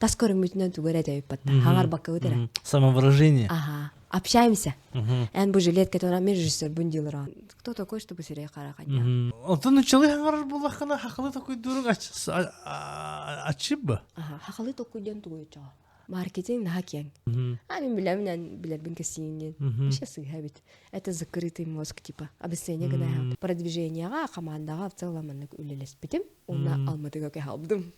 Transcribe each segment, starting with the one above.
Тас көрүҥмүтүнэн тугу эрэ этэбиппат хаҥарбаккабыт эрэ. Самовыражение. Ага. Общаемся. Эн бу жилетка тура мен режиссербун диилэр. Кто такой, чтобы сирэй хара ханья? Онтон нуччалыы хаҥарар буоллаххына хахалы токуйдууруҥ аччыбба. Ага, хахалы токуйдуон тугуй оччоҕо? Маркетинг наһаа киэҥ. А мин билэминэн билэрбин кэссиин диэн. Вообще сыыһа эбит. Это закрытый мозг типа. Обесценение гына продвижениеҕа, командаҕа в целом маннык үлэлэспитим. Уонна Алматыга кэһалдым.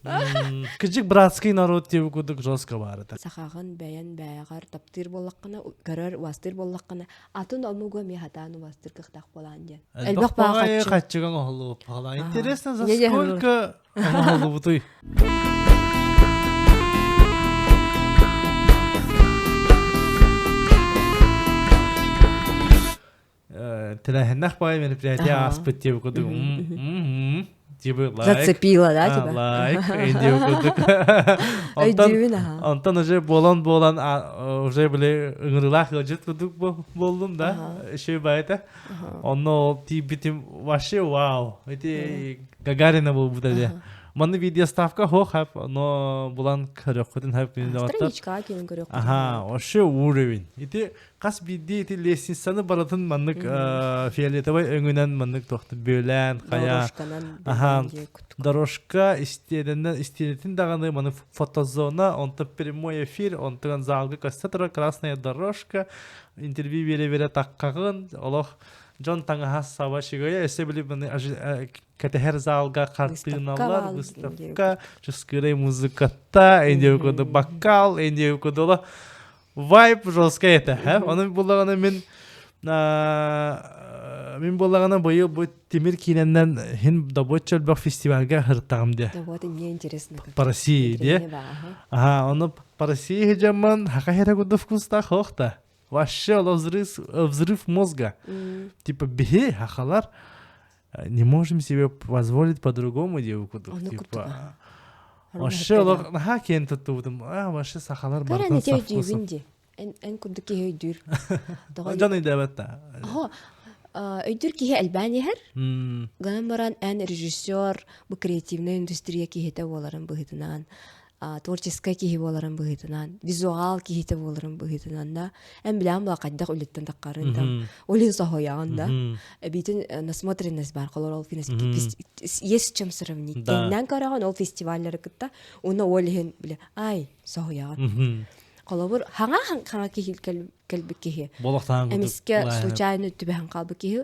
Кыдьык братский народ диэбит курдук жестко баар этэ. Сахаҕын бэйэн бэйэҕэр таптыыр буоллаххына, көрөр, уастыыр буоллаххына, атын омугу эмиэ хатаан уастыыр кыахтаах буолаан диэн. Элбэх баҕайы хаччыган оһоллубут. Интересно, за сколько оһоллубутуй? Тэрээһиннэх баай мероприятие ааспыт диэбит курдук типа лайк зацепила да тебя лайк диэбит курдук өйдүүбүн аха онтон уже буолан буолан уже били ыҥырыылаах ыалдьыт курдук буоллум да еще баайта онно ол тиийбитим вообще вау эти Гагарина буолбута дии манны видеоставка хоох хап но булан көрөххүтүн хап страничка киирэн көрүөххүтүн аха вообще уровень ити Хас биирдии ити лестницаны барытын маннык фиолетовай өҥүнэн маннык туохта бүөлээн хайа аха дорожка истиэнэнэн истиэнэтин даҕаны маны фотозона онтон прямой эфир онтон залга көстө турар красная дорожка интервью бере-бере таккаҕын олох дьон таҥаһа саба шигая өссө били маны кэтэһэр залга хартыыналар выставка чыскырай музыката эндиэкуду бокал эндиэкудула Вайб жесткай этэ. Оны буллаҕына мин мин буллаҕына быйыл бу Тимир киинэннэн хин добот чөлбөх фестивальга хыртаҕым де. Да вот и мне интересно. По России де. Ага, оны по России хижамман хака хера кудду вкустах хохта. Вообще ол взрыв, взрыв мозга. Типа бихи хахалар не можем себе позволить по-другому девку типа Вообще олох наһаа киэн туттубутум. А вообще сахалар бартан өйдүүбүн ди. Эн эн курдук киһи өйдүүр. Дьон өйдөөбөт да. Оһо өйдүүр киһи элбээн иһэр. Гынан баран эн режиссер бу креативная индустрия киһитэ буоларын быһыытынан творческай киһи буоларын быһыытынан, визуал киһитэ буоларын быһыытынан да, эн билээн була хайдах үлэттэн таххарын там, ол иһин соһуйаҕын да. Эбиитин насмотренность бар, холор ол есть с чем сравнить. Тэҥнээн көрөҕүн ол фестиваллары кытта, уонна ол иһин биле, ай, соһуйаҕын. Холобур, хаҥа хаҥа киһи кэлбит киһи. Эмискэ случайно түбэһэн хаалбыт киһи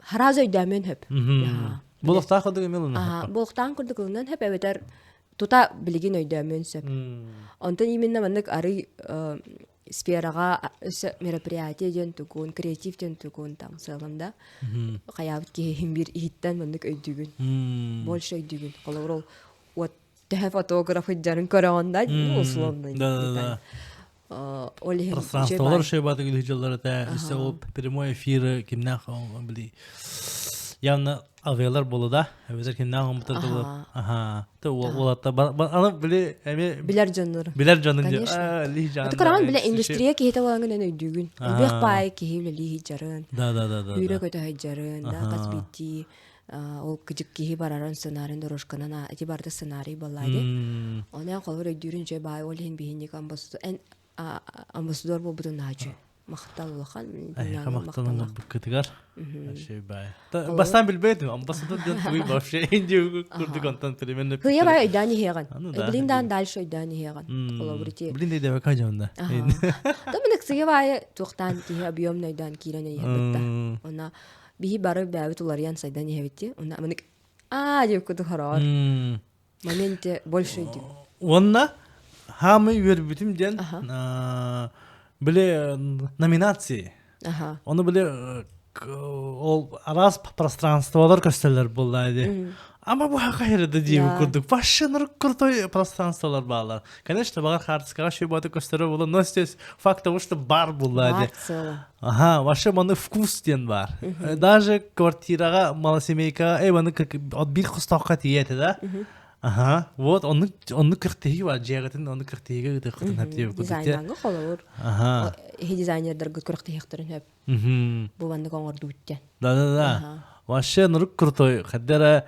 Харааз өйдөөмүөн хөп. Булуктаах курдук эмиэ ылынан хөп. Булуктаах курдук ылынан хөп эбэтэр тута билигин өйдөөмүөн сөп. Онтон именно маннык арый сфераҕа өссө мероприятие диэн тугун, креатив диэн тугун там сыалам да хайаабыт киһи иһин биир иһиттэн маннык өйдүүгүн. Больше өйдүүгүн. Холобур ол вот төһө фотограф ыдьарын көрөҕүн да, условно. Да, да, Ол иһин Пространстволар шөбаты дьыллар этэ. Өссө ол прямой эфир кимнээх били явно авиалар болу да. Эбэтэр кимнээх омутар дылы. Аха. Ты уолатта аны били эми билер дьоннор. Билер дьонун Конечно. Ты биле индустрия киһитэ болангын өйдүүгүн. Элбэх баай киһи үлэлии жарын. Да да да да. Үүрэ көтө жарын, да хас битти ол кыдьык киһи барарын сценарийын дорожканан ити барыта сценарий буоллаа дии. Онон холобур өйдүүрүн үчүгэй баай ол иһин биһинник эн амбассадор буолбутун наачы махтал улахан Эйиэхэ махтал быккытыгар вообще баай бастаан билбэтим амбассадор диэн тугуй вообще индия курдук онтон примерно Кыйа бай өйдөөн иһиэҕин. Билин даан дальше өйдөөн иһиэҕин. Холобур ити. Билин да дэбэ кажонда. Да мен кыйа бай туохтаан киһи объемно өйдөөн киирэн иһэбит да. Она биһи бары бэйэбит уларыйан сайдан иһэбит дии. Онно маннык аа диэбит курдук хороҕор моменте больше идем. Уонна хаамый үөрбүтүм диэн били номинации. Ону били ол араас пространстволар көстөллөр буолла ди. Ама бу хахайрыда диэбит курдук. Вообще крутой пространстволар баалар. Конечно, багар хаартыскаҕа шөй көстөрө була, но здесь факт того, что бар буолла ди. Ага, вообще маны вкус диэн бар. Даже квартираҕа малосемейкаҕа эй маны биир хостооххо тиийэ да. Ага, вот оннук оннук кыртыһыы бар дьиэҕитин оннук кыртыһыыга ыытыаххытын хөп диэбит курдук. Дизайнаҥҥа холобур. Ага. Иһи дизайнердаргыт күрэхтэһиэхтэрин хөп. Бу маннык оҥордубут диэн. Да-да-да. Вообще нурук крутой. Хаддара.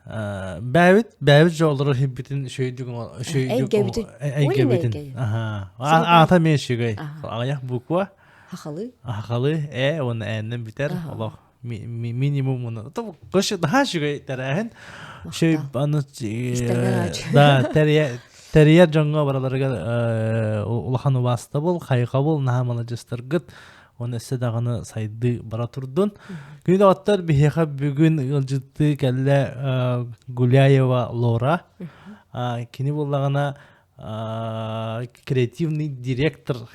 Бэйэбит бэйэбит же олорор сирбитин үчүгэйдик үчүгэйдик Эйгэбитин. эйгэбитин. Аха. Аата эмиэ үчүгэй. Аҕыйах буква. Хахалы. Хахалы э уонна эннен бүтэр олох минимум уонна короче наһаа үчүгэй тэрээһин. Үчүгэй аны да тэрийэр дьоҥҥо бараларыгар улахан убаастабыл, хайҕабыл, наһаа маладьыстаргыт Уонна өссө даҕаны сайдыы бара турдун. Күнү доҕоттор биһиэхэ бүгүн ыалдьыттыы кэллэ Гуляева Лора. Кини буоллаҕына креативный директор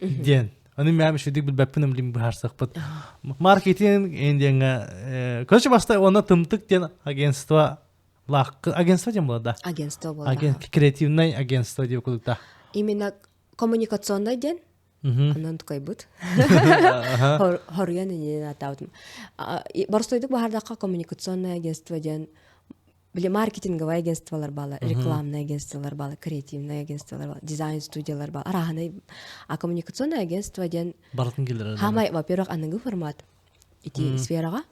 диэн. Аны мээм үчүгдүк билбэппин билим быһаарсыахпыт. Маркетинг диэҥҥэ короче баста уонна Тымтык диэн агентство агентство диэн буолла да? Агентство буолла. Креативный агентство диэн курдук Именно коммуникационный диэн Онон тукайбыт. Хоруйан иннинэн ааттаабытым. Боростуойдук баһардахха коммуникационное агентство диэн били маркетинговое агентстволар баалар, рекламное агентстволар баалар, креативное агентстволар баалар, дизайн студиялар баалар. Арааһынай а коммуникационное агентство диэн барытын киллэрэр. Хамай, во-первых, аныгы формат ити сфераҕа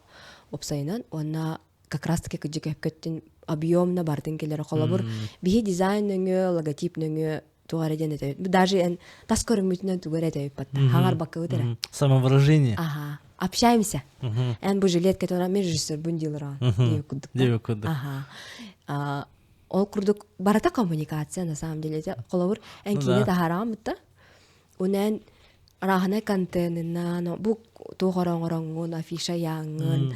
уопсайынан уонна как раз таки кыдьык өпкөттүн объемно бартын келер холобур биһи дизайн нөҥүө логотип нөҥүө туох эрэ диэн этэбит даже эн тас көрүҥмүтүнэн тугу эрэ этэбит батта хаҥарбаккабыт эрэ самовыражение ага общаемся эн бу жилет которая мен режиссербун диилер диэбит курдук диэбит курдук ага ол курдук барыта коммуникация на самом деле холобур эн киинэ таһаараҕын бутта Унэн арааһынай контенынан бу туох эрэ оҥороҥҥун, афиша ыйааҥҥын,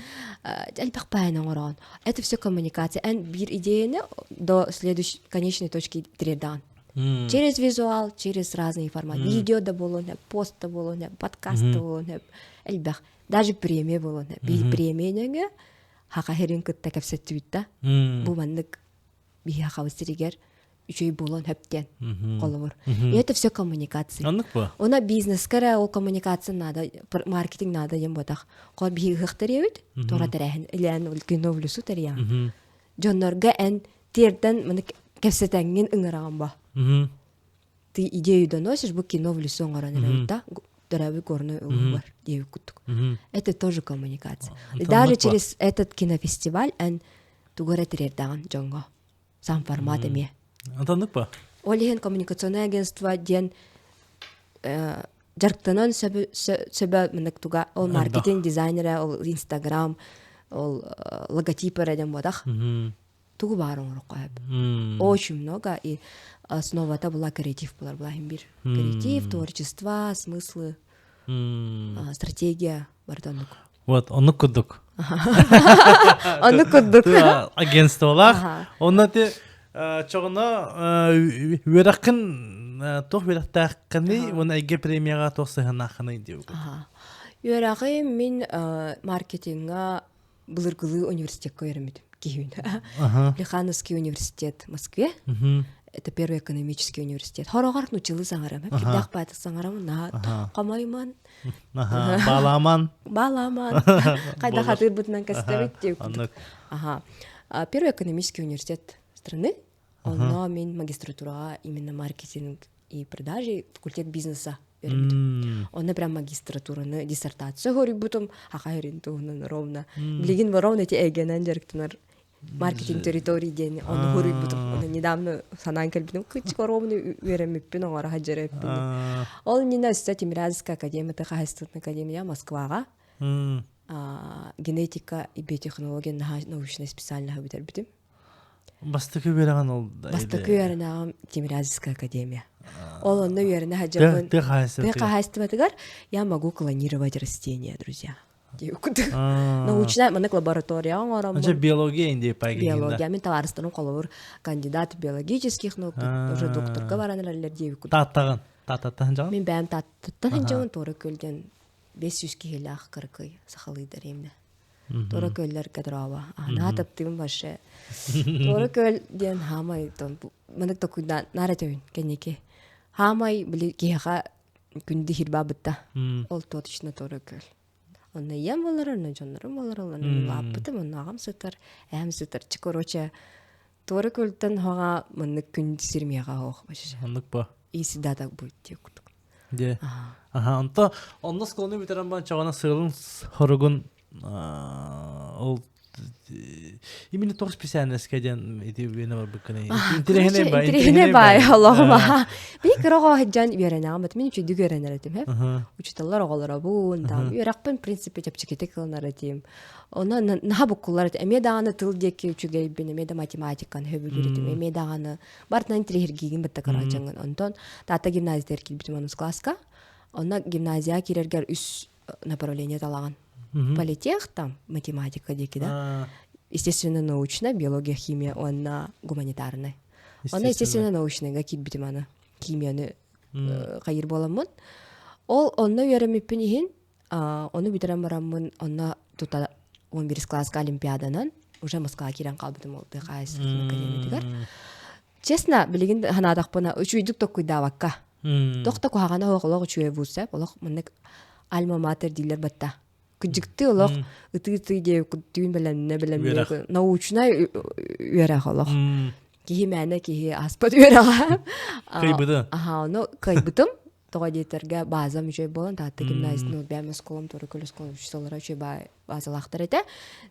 элбэх баайын оҥороон. Это все коммуникация. Эн биир идеяны до следующей конечной точки тириэрдэҕин. Через визуал, через разные форматы. Видео да буолуон сөп, пост да буолуон сөп, подкаст да буолуон сөп. Элбэх. Даже премия буолуон сөп. Биир премия нөҥүө хаха сирин кытта кэпсэттибит да. Бу маннык биһиэхэ сиригэр үчүгэй буолуон сөп диэн холобур. И это все коммуникация. Оннук бу. Она бизнескэ эрэ ол коммуникация надо, маркетинг надо диэн буотах. Хор биһиги ыһыах тэрийэбит, туора тэрээһин илээн кино в лесу тэрийэҕин. Дьоннорго эн тиэрдэн маны кэпсэтэҥҥин ыҥыраҕын бо. Ты идею доносишь, бу кино в лесу оҥорон эрэбит да, төрөөбүт горной улуугар диэбит курдук. Это тоже коммуникация. И даже через этот кинофестиваль эн тугу эрэ тириэрдэҕин дьоҥҥо. Сам формат эмиэ. Атаннык ба? Ол иһин коммуникационное агентство диэн дьарыктанан сөбө мынык туга ол маркетинг дизайнера, ол инстаграм, ол логотип эрэ диэн буотах. Тугу баар оҥороххо сөп. Очень много и основата была креатив булар была бир. Креатив, творчество, смыслы, стратегия барыта оннук. Вот, оннук курдук. Оннук курдук. Агентстволаах. Онно ти чоҕуна үөрэххин туох үөрэхтээххиний уонна эйгэ премияҕа туох сыһыаннааххыный диэбит. Үөрэҕи мин маркетиҥҥа былыргылыы университекка үөрэммитим киһибин. Плехановский университет в Москве. Это первый экономический университет. Хороҕор нуччалыы саҥарам. Кирдээх баатык саҥарам. Наһаа хомойман. Баламан. Баламан. Хайда хатыырбытынан көстөбүт диэбит. Ага. Первый экономический университет страны. Онно мин магистратураҕа именно маркетинг и продажи факультет бизнеса үөрэммитим. Онно прям магистратураны диссертация хоруйбутум аха эрин туһунан ровно. Билигин ровно эти эйгэнэн дьарыктанар маркетинг территорий диэн ону хоруйбутум. Оны недавно санаан кэлбитим. Кыччык ровно үөрэммиппин оҥоро сылдьар эппин. Ол иннинэ өссө Тимирязевская академия хаһайыстыбатын академия Москваҕа генетика и биотехнология научная специальноһы бүтэрбитим. Бастакы үөрэҕин ол Бастакы үөрэнэҕим Тимирязевская академия. Ол онно үөрэнэ сылдьабын. Тыа хаһайыстыбатыгар. Тыа хаһайыстыбатыгар я могу клонировать растения, друзья. Научная маннык лаборатория оҥороммун. Анча биология инди Биология. Мин табаарыстарым холобур кандидат биологических наук, уже докторга баран эрэллэр диэбит Тааттаҕын. Тааттаттан сылдьаҕын? Мин бэйэм Тааттаттан сылдьабын, Туора Күөлдэн 500 киһилээх кыракый сахалыы дэриэбинэ. Туора Күөллэргэ дорообо. Аһаа таптыыбын вообще. Туора Күөл диэн хаамай маннык токуйдаан наар этэбин кэнники. Хаамай били киһиэхэ күндү хирбаабытта. Ол точно Туора Күөл. Онно ийэм болар, онно дьоннорум болар, онно улааппытым, онно аҕам сытар, эһэм сытар. Чи короче, Туора Күөлтэн хоҕа маннык күндү сир миэхэ оһох вообще. Оннук бо. И всегда так будет диye курдук. Дьэ. Аха, онто онно оскуоланы бүтэрэн баран чоҕуна сыалын хоругун ол Именно тоҕус специальноска диэн ити үөнэ барбыккыный. Интэриэһинэй бай. Интэриэһинэй бай олоҕум. Мин кыра оҕо сылдьан үөрэнэҕим, мин үчүгдүк үөрэнэр этим, һэ. Учууталлар оҕолоробун, там үөрэхпин в принципе чэпчэкитик ылынар этим. Онон наһаа буккуллар этим. Эмиэ даҕаны тыл диэки үчүгэйбин, эмиэ да математиканы сөбүлүүр этим, эмиэ даҕаны барытынан интэриэһиргиигин бытта кыра дьоҥҥун. Онтон Таатта гимназиятыгар киирбитим онус класска. Онно гимназияҕа киирэргэр үс направление талаҕын. Политех там математика диэки да. Естественно научная, биология, химия уонна гуманитарнай. Онно естественно научныйга киирбитим аны химияны хайыр буоламмын. Ол онно үөрэммиппин иһин ону бүтэрэн бараммын онно тута 11 класска олимпиаданан уже Москваҕа киирэн хаалбытым ол тыа хаһаайыстыбатын академиятыгар. Честно, билигин санаатахпына үчүгэйдик токкуйдаабакка. Туох да куһаҕана суох олох үчүгэй буолса, олох маннык альма-матер дииллэр батта. Кыдьыкты олох ытыы-ытыы диэбит түүн бэлэмнэ бэлэмнэ научнай үөрэх олох. Киһи мээнэ киһи ааспат үөрэҕэ. Кыайбыты. Аха, ону кыайбытым. Тоҕо диэтэргэ баазам үчүгэй буолан, Таатта гимназиятын бэйэм оскуолам туора көл оскуола учууталлара үчүгэй баазалаахтар этэ.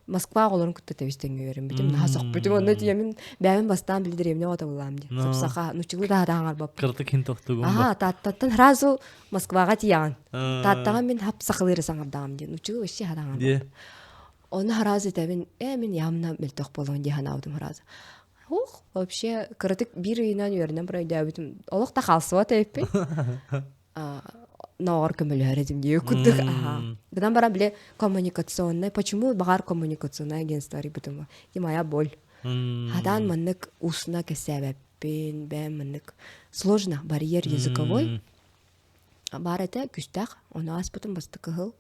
Москва оҕолорун кытта тэбис-тэҥҥэ үөрэммитим. Наһаа сөхпүтүм. Онно тиийэммин бэйэм бастаан били дэриэбинэ оҕото буллаам дии. Сапсаха, нуччалыы да хараҥарбаппын. Кыратык хин тохтугум Аха, Тааттаттан сразу Москваҕа тиийэҕин. Тааттаҕа мин хап сахалыыры саҥардаҕым диэн. Нуччалыы вообще хараҥарбаппын. Ону сразу этэбин, ээ мин явно мөлтөх буолуон дии санаабытым сразу. Ух, вообще кыратык биир ыйынан үөрэнэн баран өйдөөбүтүм. Олох да хаалсыбат эбиппин. Ноҕор көмөлөһөр этим дии курдук. Гынан баран били коммуникационный, почему баҕар коммуникационное агентство арыйбытым. И моя боль. Хадаан маннык устно кэсээбэппин, бэм маннык сложно, барьер языковой. Баар этэ күстээх, ону ааспытым бастакы кыһыл.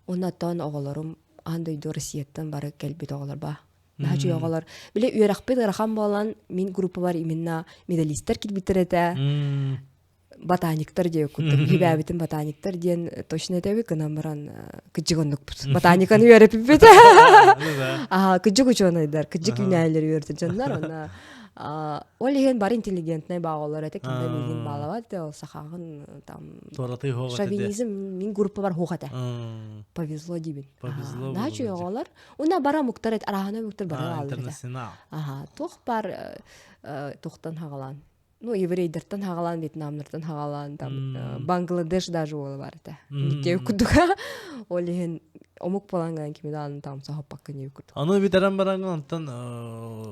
Оннотон оҕолорум аан дойду Россияттан бары кэлбит оҕолор ба Наһаа үчүгэй оҕолор. Били үөрэхпит ыарахан буолан, мин группабар именно медалистар киирбиттэр этэ. Ботаниктар диэн курдук. Үһүбээбитим ботаниктар диэн точно этэбит гынан баран кыдьык оннукпут. Ботаниканы үөрэппиппит. Аа, кыдьык учуонайдар, кыдьык үүнээйилэр үөрэтэр дьоннор. Онно ол иһин бары интеллигентнай баҕалар этэ, ким да миигин баалабат, ол сахаҕын там шовинизм мин группабар хуох этэ. Повезло диибин. Повезло. Наһаа үчүгэй оҕолор. Уна бара омуктар эт арааһына омуктар бары ааллар Интернационал. Аха, туох бар тухтан хагалаан. Ну, еврейдертан хагалаан, вьетнамнартан хагалаан, там Бангладеш даже уола бар этэ. Никке курдука. Ол иһин омук болан ган кимидаан там сахаппакка не курдук. Аны бүтэрэн бараҥҥын онтон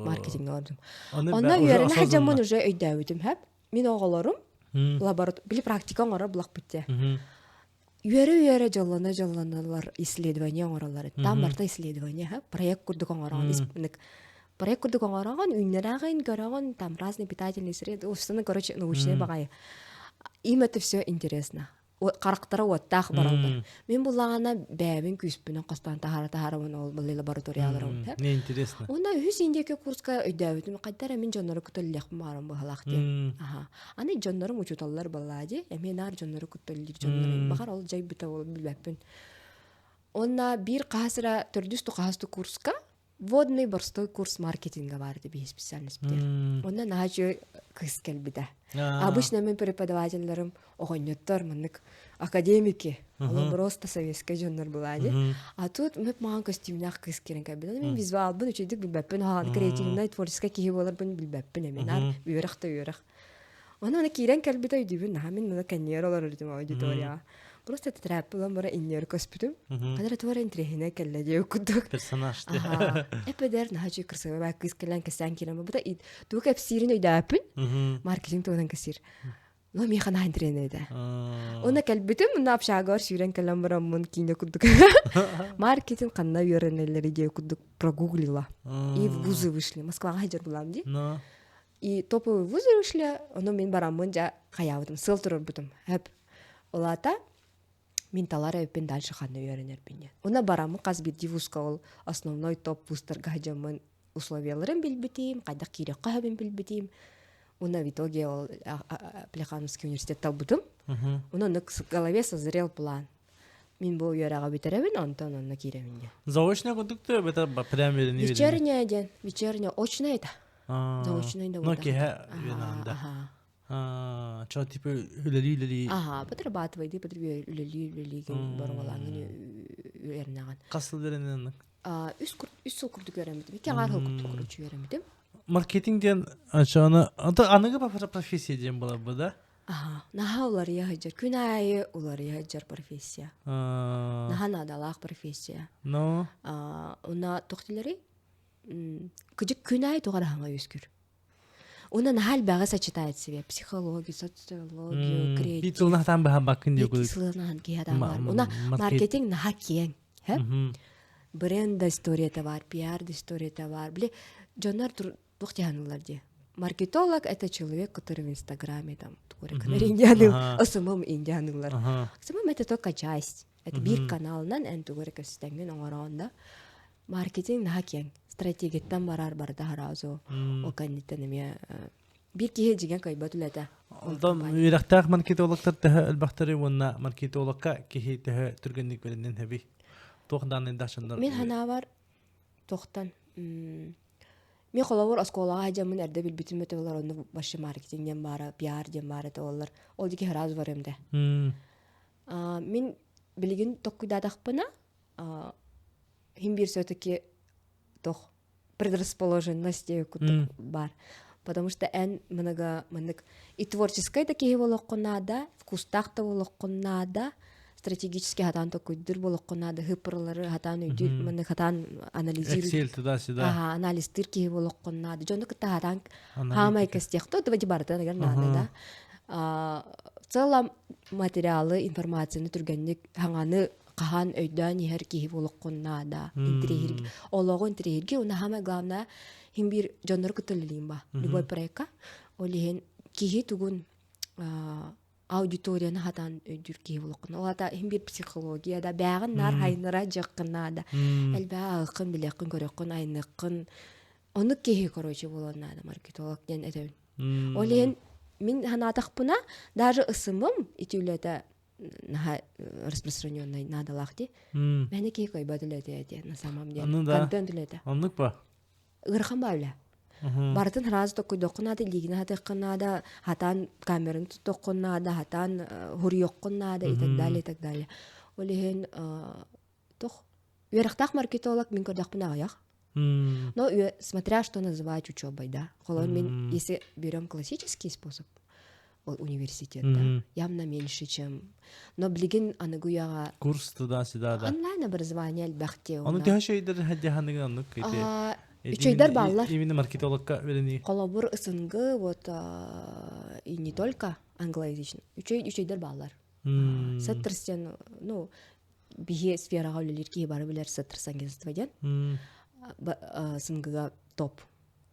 маркетиҥҥа бардым. Онно үөрэнэ сылдьаммын уже өйдөөбүтүм хэп. Мин оҕолорум лаборат били практика оҥорор булахпыт дии. Үөрэ-үөрэ дьоллоно-дьоллоноллор исследование оҥороллор. Там барыта исследование, ха? Проект курдук оҥороҕун, проект курдук оҥороҕун, үүннэрэҕин, көрөҕүн, там разные питательные среды, устаны, короче, научные баҕайы. Им это все интересно. Харахтара уоттаах бараллар. Мин буллаҕына бэйэбин күүспүнэн хостоон таһаара таһаарабын ол лабораторияларым. Не интересно. Уонна үһүс индиэки курска өйдөөбүтүм хайда эрэ мин дьоннору кытта үлэлиэхпин баҕарам быһалаах диэн. Аха. Аны дьоннорум учууталлар балаа дии, эмиэ наар дьоннору кытта үлэлиир дьоннорум. Баҕар ол дьайбыта ол билбэппин. Уонна биир хаһыс эрэ төрдүс тухаһыс курска водный борстой курс маркетинга баар этэ биһи специальность битэр. Онно наһаа үчүгэй кыыс кэлбитэ. Обычно мин преподавателлэрим оҕонньоттор маннык академики, олор просто советскай дьоннор была дии. А тут мөп маҕан костюмнаах кыыс киирэн кэлбит. Мин визуалбын үчүгдүк билбэппин, хаан креативнай творческай киһи буоларбын билбэппин эмиэ. Наар үөрэх да үөрэх. Онон аны киирэн кэлбитэ өйдүүбүн, наһаа мин мына кэннигэр олорор этим аудиторияҕа. Просто тэтэрээппи ылан бара иннигэр көспүтүм. Ханара туора интириэһинэй кэллэ диэ курдук. Персонаж Эпэдэр наһаа үчүгэй красивая кыыс кэлэн кэсээн киирэн барбыта. Тугу кэпсиирин өйдөөппүн. Маркетинг туһунан кэсиир. Но миэхэ наһаа интириэһинэй этэ. Уонна кэлбитим, мына общагар сүүрэн кэлэн бараммын киинэ курдук. Маркетинг ханна үөрэнэллэри диэ курдук прогуглила. И в вузы вышли. Москваҕа сылдьар булаам дии. И топовый вузы вышли, ону мин бараммын дьэ хайаабытым, сыл турарбытым. Хөп. Улаата мин талар эбиппин дальше ханна үөрэнэрбин диэн. Уна бараммын хас биирдии вузка ол основной топ вузтарга сылдьаммын условияларын билбитим, хайдах киириэххэ сөбүн билбитим. Уна в итоге ол Плехановский университет талбытым. Уна онно в голове созрел план. Мин бу үөрэҕи бүтэрэбин, онтон онно киирэбин диэн. Заочная курдук да это прям үөрэнии Вечерняя диэн, вечерняя, очная это. Заочная да Но киһи үөрэнэ да. Чо типа үлэлии-үлэлии. Ага, подрабатывай, ди подрабатывай үлэлии-үлэлии боруҥалааҥҥын үөрэнэҕин. Хас сыл үөрэнэн? Үс үс сыл курдук үөрэммитим. Икки аҥаар сыл курдук короче үөрэммитим. Маркетинг диэн аны аныгы профессия диэн буолар да? Аха, наһаа уларыйа сылдьар. Күн аайы уларыйа сылдьар профессия. Наһаа наадалаах профессия. Но? Уна туох дииллэрий? Кыдьык күн аайы туох эрэ хаҥа үөскүүр. Уна наһаа элбэҕи сочетает себе. Психологию, социологию, креатив. Биир тылынан хатаан быһаарбаккын диye Биир тылынан киһи хатаан баар. Уна маркетинг наһаа киэҥ. Бренд да историята бар, пиар да историята бар. Били дьоннор туох дьаһанылар дии. Маркетолог это человек, который в Инстаграме там индианы, СММ индианылар. СММ это только часть. Это биир каналынан эн тугу эрэ көстөҥҥүн оҥороон да. Маркетинг наһаа киэҥ. Стратегияттан барар барыта сразу ол кэнниттэн эмиэ биир киһи дьиҥэ кыайбат үлэтэ. Онтон үөрэхтээх маркетологтар төһө элбэхтэри уонна маркетологка киһи төһө түргэнник бэринэн хэби? Туох дааннайдаах дьоннор? Мин ханаабар Тохтан. Мен холобур оскуолаҕа сылдьаммын эрдэ билбитим этэ олор онно вообще маркетинг диэн баара, пиар диэн баара этэ олор. Ол диэки сразу барыам да. Мин билигин токкуйдаатахпына, хим биир все-таки тох предрасположенность диye курдук бар. Потому что эн мыныга мынык и творческай да киһи болоххун наада, вкустаах да болоххун наада, стратегически хатаан токуйдур болоххун наада, хыппыралары хатаан өйдүүр, маны хатаан анализируй. Excel туда-сюда. Ага, анализтыыр киһи болоххун наада. Дьону кытта хатаан хаамай кэстиэх то давайте барытын наада да. В целом материалы, информацияны түргэнник хаҥаны хаһан өйдөөн иһэр киһи болоххун наада. Интириэһирги, олоҕу интириэһирги, уонна самое главное, хим биир дьоннору кытта үлэлиим ба. Любой проекка. Ол иһин киһи тугун аудиторияны хатаан өйдүүр киһи болоххун. Ол ата иһин биир психология да бээҕин наар хайнара дьаххын наада. Элбэҕи аҕыккын, билиэххин, көрүөххүн, айныаххын. Оннук киһи, короче, буолуон наада маркетолог диэн этэбин. Ол иһин мин санаатахпына, даже ысымым ити үлэтэ наһаа распространенный наадалаах дии. Мээнэ киһи кыайбат үлэтэ этэ на самом деле. Контент үлэтэ. Оннук ба? Ыарахан баа үлэ. Барытын сразу токкуйдуоххун наада, илиигин хатыаххын наада, хатаан камераны туттуоххун наада, хатаан хуруйуоххун наада и так далее, и так далее. Ол иһин туох үөрэхтээх маркетолог мин көрдөхпүнэ аҕыйах. Но смотря что называть учебой, да. Холор мин, если берем классический способ, ол университет, да, явно меньше, чем... Но билигин аныгы үйэҕэ Курс туда-сюда, да. Онлайн образование элбэх диэ. Ону төһө шөйдөр хадьаһаныгын оннук Үчөйдөр бааллар. Именно маркетологка үлэни. Холобур СНГ вот и не только англоязычный. Үчөй үчөйдөр бааллар. Сеттерс диэн, ну, биһи сфераҕа үлэлиир киһи бары билэр Сеттерс агентство диэн. СНГ-га топ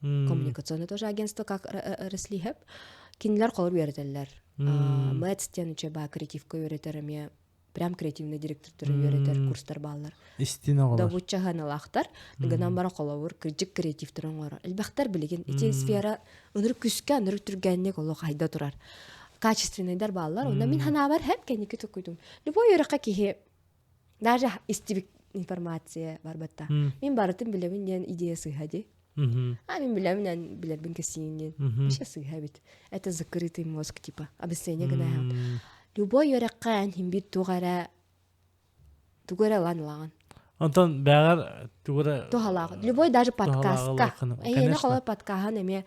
коммуникационное тоже агентство как росли Кинилэр холор үөрэтэллэр. Мэтс диэн учеба креативка үөрэтэр эмиэ прям креативный директордары үөрэтэр курстар бааллар. Истин оҕолор. Добучча ханалаахтар. Гынан бара холобур кырдьык креативтар оҥоро. Элбэхтэр билигин ити сфера ынырык күскэ, ынырык түргэнник олох хайда турар. Качественныйдар бааллар. Онно мин ханаабар хэп кэнники тукуйдум. Любой үөрэххэ киһи даже истибик информация барбатта. Мин барытын билэбин диэн идея сыыһа дии. А мин билэбин эн билэрбин кэсиин диэн. Вообще сыыһа эбит. Это закрытый мозг типа. Обесценение гына Любой үөрэххэ эн хин биир туох эрэ тугу эрэ ылан ылаҕын. Онтон бэҕэр тугу эрэ туһалаах. Любой даже подкастка. Эйиэнэ холой подкаһын эмиэ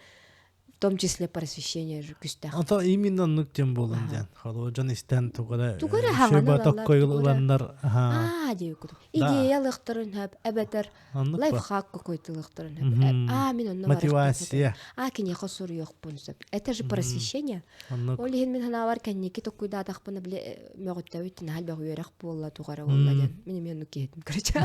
в том числе просвещение же күстэх. Ото именно оннук диэн буолан диэн. Холобур дьон истэн тугу эрэ тугу эрэ хаҥаны ылаллар. Аа диэбит курдук. Идея ылыахтарын сөп, эбэтэр лайфхак какой-то ылыахтарын сөп. Аа мин онно Мотивация. Аа киниэхэ суруйуохпун сөп. Это же просвещение. Ол иһин мин санаабар кэнники токкуйдаатахпына били мөҕүттэбит наһаа элбэх үөрэх буолла туох эрэ буолла диэн. Мин эмиэ оннук киһитим короче.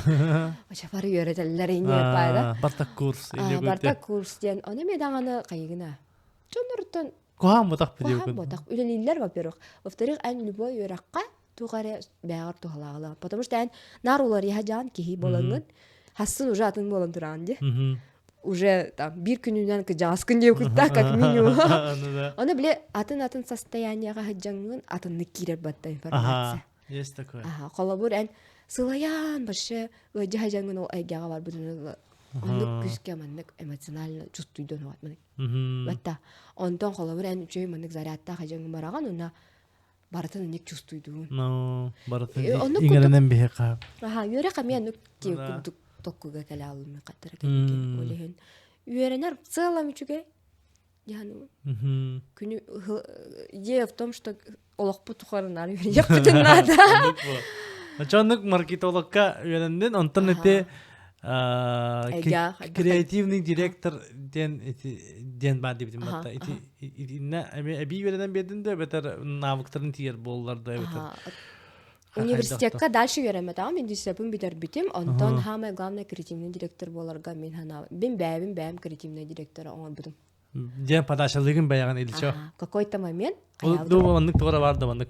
Оча бары үөрэтэллэр инье паада. Барта курс. Барта курс диэн. Ону эмиэ даҕаны хайыгына. Дьонноруттан Куһаан ботах Куһаан ботах. Үлэлииллэр, во-первых. Во-вторых, эн любой үөрэххэ туох эрэ бэйэҕэр туһалааҕылаах. Потому что эн наар уларыйа дьаан киһи буолаҥҥын, хассын уже атын буолан тураҕын дии. Уже там биир күнүнэн кыдьааскын диye кутта как минимум. Ону бile атын-атын состояниеҕа сылдьаҥҥын атыннык киирэр батта информация. Есть такое. Аха, холобур эн сылайаан вообще ыалдьа сылдьаҥҥын ол эйгэҕэ барбытын оннук күүскэ маннык эмоционально чувствуйдун уот маннык. Батта онтон холобур эн үчүгэй маннык зарядтаах сылдьаҥҥын бараҕын уна барытын инник чувствуйдуун. Ну, барытын иҥэринэн биһиэхэ. Аха, үөрэх эмиэ оннук курдук. толкуйга кэлэ алым хаттара кэнники. Ол иһин үөрэнэр в целом үчүгэй. Күнү идея в том, что олохпут тухарынаар үөрүйэхпитин наада. Очоннук маркетологка үөрэннин, онтон ити креативный директор диэн диэн баар диэбитим батта. Ити итиннэ эбии үөрэнэн биэрдин да эбэтэр навыктарын тиийэр буоллар да эбэтэр Университекка дальше үөрэммэтэҕим, институтпун бүтэрбитим. Онтон самое главное креативный директор буоларга мин санаабын. Мин бэйэбин бэйэм креативный директор оҥорбутум. Диэн подачалыгын бэйэҕин илчо. Какой-то момент. Ду оннук туора бар да оннук.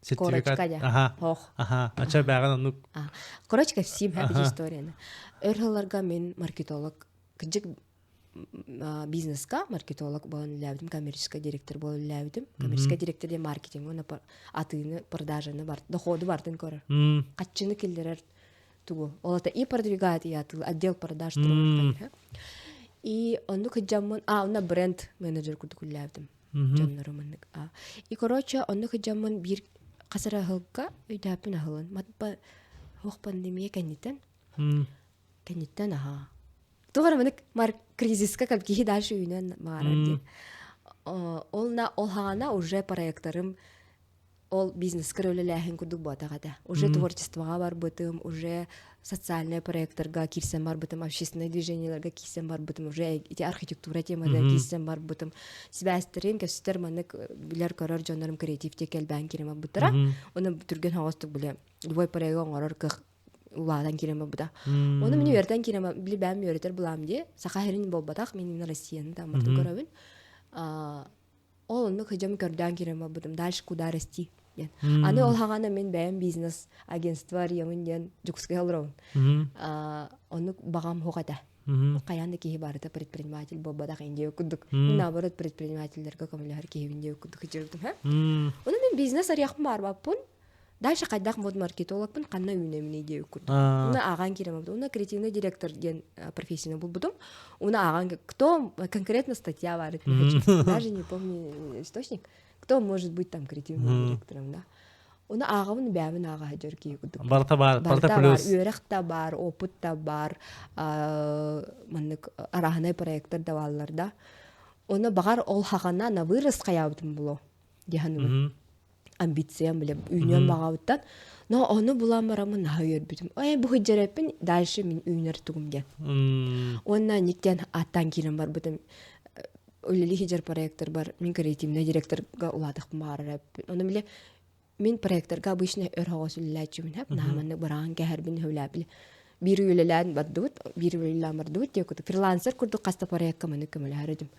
Сертификат. Аха. Аха. Ача бэйэҕин оннук. Короче, кэпсиим хэппи историяны. Өр сылларга мин маркетолог кыдьык бизнеска маркетолог буолан үлэлээбитим, коммерческий директор буолан үлэлээбитим. Коммерческий директор диэн маркетинг уонна атыыны, продажаны, доходу бартын көрөр. Хаччыны киллэрэр тугу. Ол это и продвигает, и атыы, отдел продаж И оннук сылдьаммын, а, онно бренд менеджер курдук үлэлээбитим. Дьоннору маннык. И, короче, оннук сылдьаммын биир хас эрэ аһылыкка өйдөөппүн аһылын. Матба хуох пандемия кэнниттэн. Кэнниттэн аһаа. Туох эрэ маннык мар кризиска как киһи дальше үүнэн баарар диэн. Ол на ол хаҕана уже проекторым ол бизнескер үлэлээһин курдук буотах этэ. Уже творчествоҕа барбытым, уже социальный проекторга киирсэн барбытым, общественное движениеларга киирсэн барбытым, уже ити архитектура темада киирсэн барбытым. Сибээстэрин көстөр маннык билэр-көрөр дьоннорум креатив диэки элбээн киирэн барбыттара. Оны түргэн хоҕостук биле любой проегы оҥорор кыах улаатан киирэн барбыта. Оны мин үөрэтэн киирэн били бэйэм үөрэтэр булаам дии. Саха сирин буолбатах, мин именно Россияны тааммартын көрөбүн. Ол оннук сыдьам көрдөөн киирэн барбытым. Дальше куда расти диэн. Аны ол хаҕана мин бэйэм бизнес агентство арыйамын диэн Дьокуускайга олоробун. Оннук баҕам суох этэ. Хайаан да киһи барыта предприниматель буолбатах индия курдук. Наоборот предпринимательлэргэ көмөлөһөр киһибин диэ курдук сылдьыбытым. Ону мин бизнес арыйахпын баарбаппын. Дальше хайдах вот маркетологпын ханна үүнэминий диэбит курдук. Уна ааҕан киирэн Уна креативный директор диэн профессияны булбутум. Уна ааҕан кто конкретно статья бар даже не помню источник кто может быть там креативным директором да. Уна ааҕабын бэйэбин ааҕа сылдьар киһи курдук. Барыта бар, барыта плюс. Үөрэх да бар, опыт да бар, маннык арааһынай проекттар да бааллар да. Оны баҕар ол хаҕана на вырос хайаабытым було диһаныбын. Амбициям биле үүнүөн баҕабыттан но ону булан бараммын наһаа үөрбүтүм ой бу сылдьар дальше мин үүнэр тугум диэн уонна никтен аттан киирэн барбытым үлэлии сылдьар проекторбар мин креативный директорга улаатахпын баҕарар эппин ону биле мин проекторга обычно өр хоҕос үлэлээччибин хэп наһаа маннык быраҕан кэһэрбин сөбүлээбили биир үлэлээн бардыбыт биир үлэлээн бардыбыт диэ курдук фрилансер курдук хаста проекка маннык көмөлөһөр этим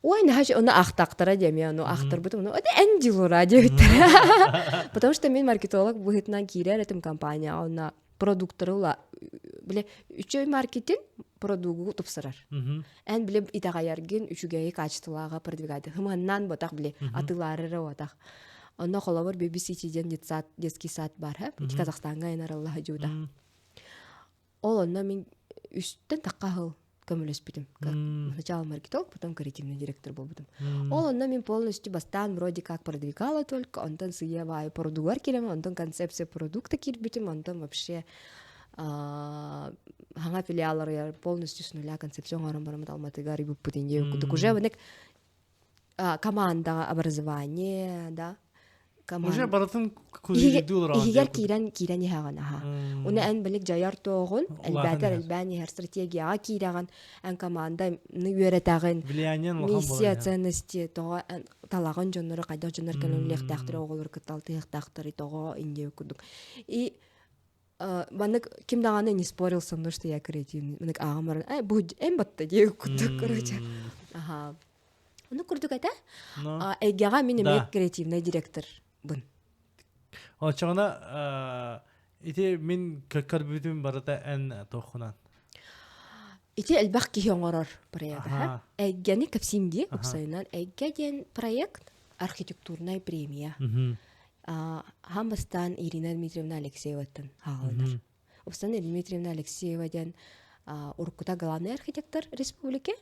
Ой, наһаа ону ахтахтара диэ эмиэ ону ахтарбытым ону эн дьулура диэбиттэрэ. Потому что мин маркетолог быһыытынан киирэр этим компанияҕа онно продукттары ула биле үчүгэй маркетинг продугу тупсарар. Эн биле итэҕэйэргин үчүгэйи качестволааҕа продвигать хыманнаан ботах биле атыылаарыра ботах. Онно холобур BBC диэн детсад детский сад бар, Казахстаҥҥа эн араллаһа дьуута. Ол онно мин үстэн тахха сыл көмөлөспүтүм. Сначала маркетолог, потом креативный директор буолбутум. Ол онно мин полностью бастаан вроде как продвигала только, онтон сыйа баайы продугар киирем, онтон концепция продукта киирбитим, онтон вообще хаҥа филиалларыгар полностью с нуля концепция оҥорон бараммыт Алматыга арыйбыппыт инде курдук уже вынек командаҕа образование да Уже барытын иһигэр киирэн киирэн иһэҕин аха. Уна эн билик дьайар туоҕун, элбээтэр элбээн иһэр стратегияҕа киирэҕин, эн команданы үөрэтэҕин, миссия ценности тоҕо эн талаҕын дьоннору хайдах дьоннор кэлэн үлэлиэхтээхтэрэ оҕолору кытта алтыһыахтаахтары тоҕо инде курдук. И маннык ким даҕаны не спорил со мной, что я креативный. Маннык ааҕан баран, ай бу эн батта диэ курдук, короче. Аха. Ону курдук этэ. Эйгэҕэ мин эмиэ креативный директорбын. Оччоҕуна ити мин көрбүтүм барыта эн туоххунан? Ити элбэх киһи оҥорор проект. Эйгэни кэпсиим дии, уопсайынан. Эйгэ диэн проект архитектурнай премия. Аан бастаан Ирина Дмитриевна Алексееваттан хааланар. Оксана Дмитриевна Алексеева диэн уруккута главный архитектор республики.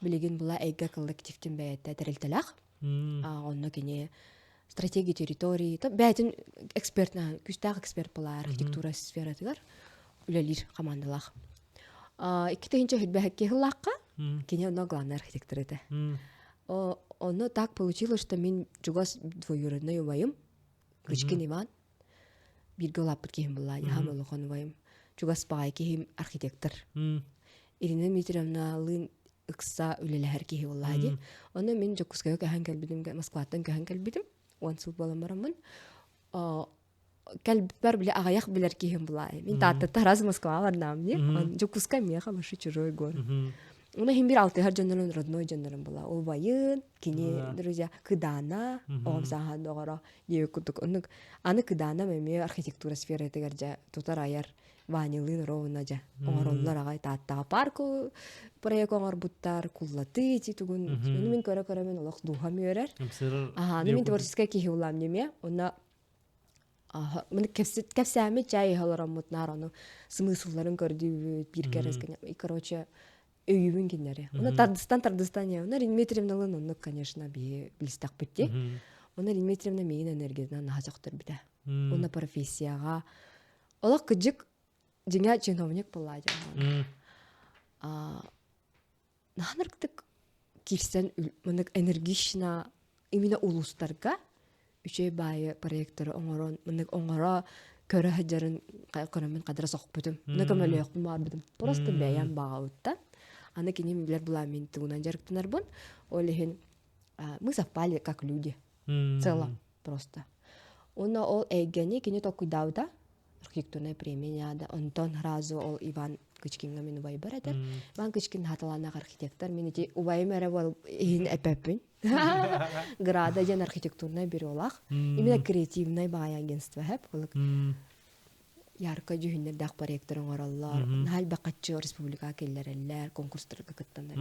Билигин була эйгэ коллективтин бэйэтэ тэрилтэлээх. Онно кини стратегия территории, бэйэтин эксперт, күүстээх эксперт була архитектура сфератыгар. Үлэлиир хамаандалаах. 2022 сыллаахха кини онно главный архитектор этэ. Ону так получилось, что мин чугас двоюродной убайым Кычкин Иван бииргэ улааппыт киһим буолла, яһам улахан убайым. Чугас баҕай киһим архитектор. Ирина Дмитриевналыын ыкса үлэлэһэр киһи буолла дии. Ону мин Дьокуускайга көһөн кэлбитим, Москваттан көһөн кэлбитим. 10 сыл буолан бараммын. Кэлбиппэр били аҕыйах билэр киһим булаай. Мин Тааттаттан раз Москваҕа барнаам дии. Дьокуускай миэхэ вообще чужой город. Уна иһин бир алтыһар дьоннорун родной дьоннорум була. Убайын, кини друзья, Кыдаана, оҕом сааһан доҕоро диэбит курдук. Оннук аны Кыдаанам эмиэ архитектура сфератыгар дьэ тутар айар Ванялыын ровно дьэ оҥороллор аҕай Тааттаҕа парк проект оҥорбуттар, куллатыы ити тугун. Ону мин көрө-көрө мин олох дууһам үөрэр. Аха, аны мин творческай киһи улаам немэ. Онно маны кэпсээммит чай иһэ олороммут наар ону смыслларын көрдүүбүт биир кэрэскэ и короче өйүүбүн кинилэри. Оны тардыстан тардыстан я. Оны Дмитриевналын оннук, конечно, биһи билистэхпит дии. Оны Дмитриевна миигин энергиятынан наһаа сөхтөрбүтэ. Уонна профессияҕа олох кыдьык дьиҥэ чиновник буолла дьон. Наһаа киирсэн маннык энергично именно улуустарга үчүгэй баайы проекторы оҥорон маннык оҥоро көрө сылдьарын көрөммүн хадара сохпутум. Уна көмөлөөхпүн баарбытым. Просто бэйэм баҕабыттан. Аны кини билэр булаа мин тугунан дьарыктанарбын. Ол иһин мы совпали как люди. В целом просто. Уонна ол эйгэни кини толкуйдаабыта. Архитектурная премия да. Онтон сразу ол Иван Кычкиҥҥа мин убайбар этэр. Иван Кычкин хатылааннаах архитектор. Мин ити убайым эрэ бол иһин эппэппин. Града диэн архитектурнай бюролаах. Именно креативнай баай агентство хэп. Ярко дьүһүннэрдээх проектор оҥороллор. Наһаа элбэх хаччы республикаҕа киллэрэллэр, конкурстарга кыттаннар.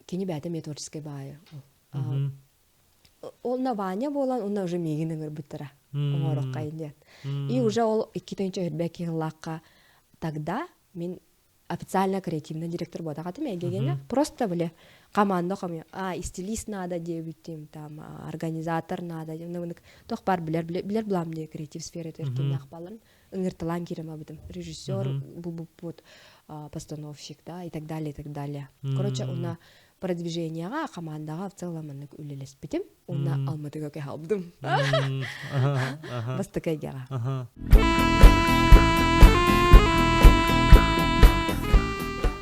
Кини бэйэтэ эмиэ творческай баайы. Ол на Ваня буолан, онно уже миигин ыҥырбыттара. Оҥороххайын диэн. И уже ол 2022 сыллаахха тогда мин официально креативный директор буолбатах этим просто били команда хомуйа а стилист надо диэбитим там организатор надо туох баар билэр билэр булам диye креатив сферата эркиннээх баларын ыҥырталаан киирэн барбытым режиссер булбуппут постановщик да и так далее и так далее короче уна продвиженияҕа командаҕа в целом маннык үлэлэспитим уонна Алматыга кэһалдым бастакы эйгэҕэ.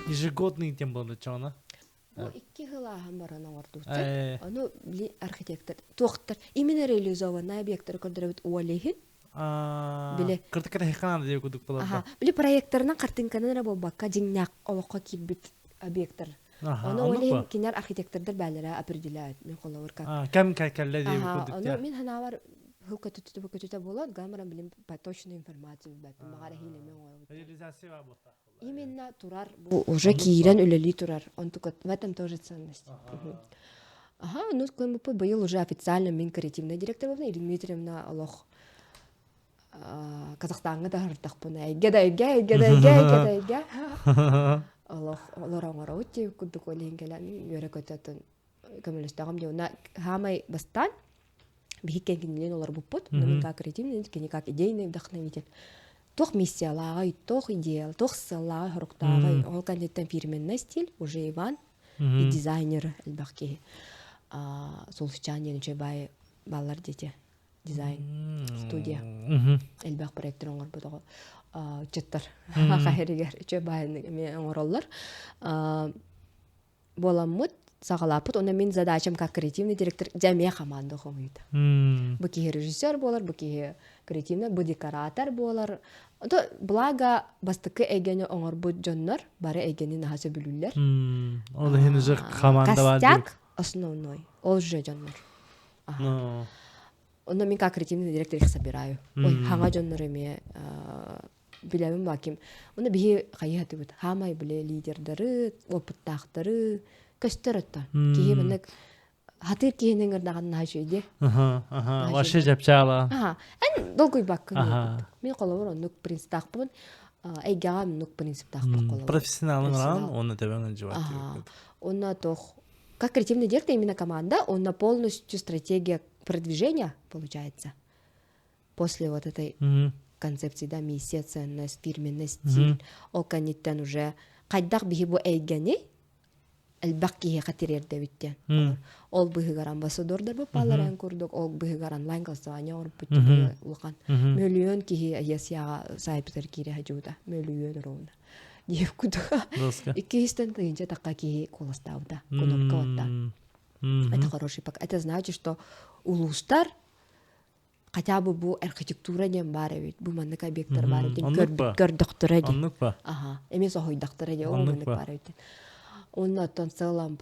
Ежегодный тем было чона. Бу икки сыл ааһан баран оҥордубуттар. Ону били архитектор туохтар именно реализованный объекттары көрдөрөбүт уол иһин. Били кыртыкка тэххаан диye кудук буолар. Били проекторынан картинканан эрэ буолбакка дьиҥнээх олоххо киирбит объекттар. Ону ол иһин кинилэр архитектордар бээлэрэ определяют. Мин холобур как. Кэм кэллэ диye кудук. Ону мин ханаабар хыл көтүтү көтүтэ буолуот, гамаран билим по точную информацию билбэппин. Баҕар эһиилэми оҥоробут. Реализация бар буолта. Именно турар бу уже киирэн үлэлии турар. Онтука в этом тоже ценность. Ага, ну КМП быйыл уже официально мин креативный директор буолла Ирина Дмитриевна олох Казахстаҥҥа да сырыттахпына эйгэ да эйгэ, эйгэ да эйгэ, эйгэ да эйгэ. Олох олор оҥоробут диэбит курдук ол иһин кэлэн үөрэ-көтө көмөлөстөҕүм дии. Уонна саамай бастаан биһик кэнкинилиин олорбуппут. Мин как креативный, кини как идейный вдохновитель. Туох миссиялааҕый, туох идея, туох сыаллааҕый, соруктааҕый. Ол кэнниттэн фирменный стиль, уже Иван и дизайнер элбэх киһи. Сулусчаан диэн үчүгэй баай бааллар диэти дизайн студия элбэх проектор оҥорбут оҕо ыччаттар хаһырыгар үчүгэй баайны эмиэ оҥороллор буоламмыт саҕалааппыт уонна мин задачам как креативный директор дьэ эмиэ команда хомуйда бу киһи режиссер буолар бу киһи креативный бу декоратор буолар то благо бастакы эйгэни оҥорбут дьоннор бары эйгэни наһаа сөбүлүүллэр ол иһин уже команда бар костяк основной ол же дьоннор онно мин как креативный директор их собираю ой хаҥа дьоннор эмиэ билэбин баким Оны биһи хайыһатыбыт хаамай биле лидердары опыттаахтары көстөр оттон киһи маннык хатыыр киһини ыҥырдаҕын наһаа үчүгэй Вообще жапчаала. Эн долгуйбаккын мин холобур оннук принциптаахпын эйгэҕэ оннук принциптаахпын холобур профессионалын ран оны тебен жибат онно тох как креативный директор именно команда онно полностью стратегия продвижения получается после вот этой. концепцияда миссия, ценность, фирменный стиль. Ол кэнниттэн уже хайдах биһи бу эйгэни элбэх киһиэхэ тириэрдэбит диэн. Ол быһыгар амбассадордар баппалар курдук, ол быһыгар онлайн голосование оҥорбут улахан. Мөлүйүөн киһи ЕСЯҕа саайпытар киирэ садьыбыта. Мөлүйүөн ровно. Диэп курдук. Иккиһистэн тыһыынча тахха киһи куоластаабыта. Кнопка баттаан. Это хороший пак. Это значит, что улуустар хотя бы бу архитектура диэн баар эбит, бу маннык объекттар баар эбит көрдөхтөрө диэн. Оннук ба. Аха, эмиэ соһуйдахтара диэн, ол маннык баар эбит. Онно оттон сыалам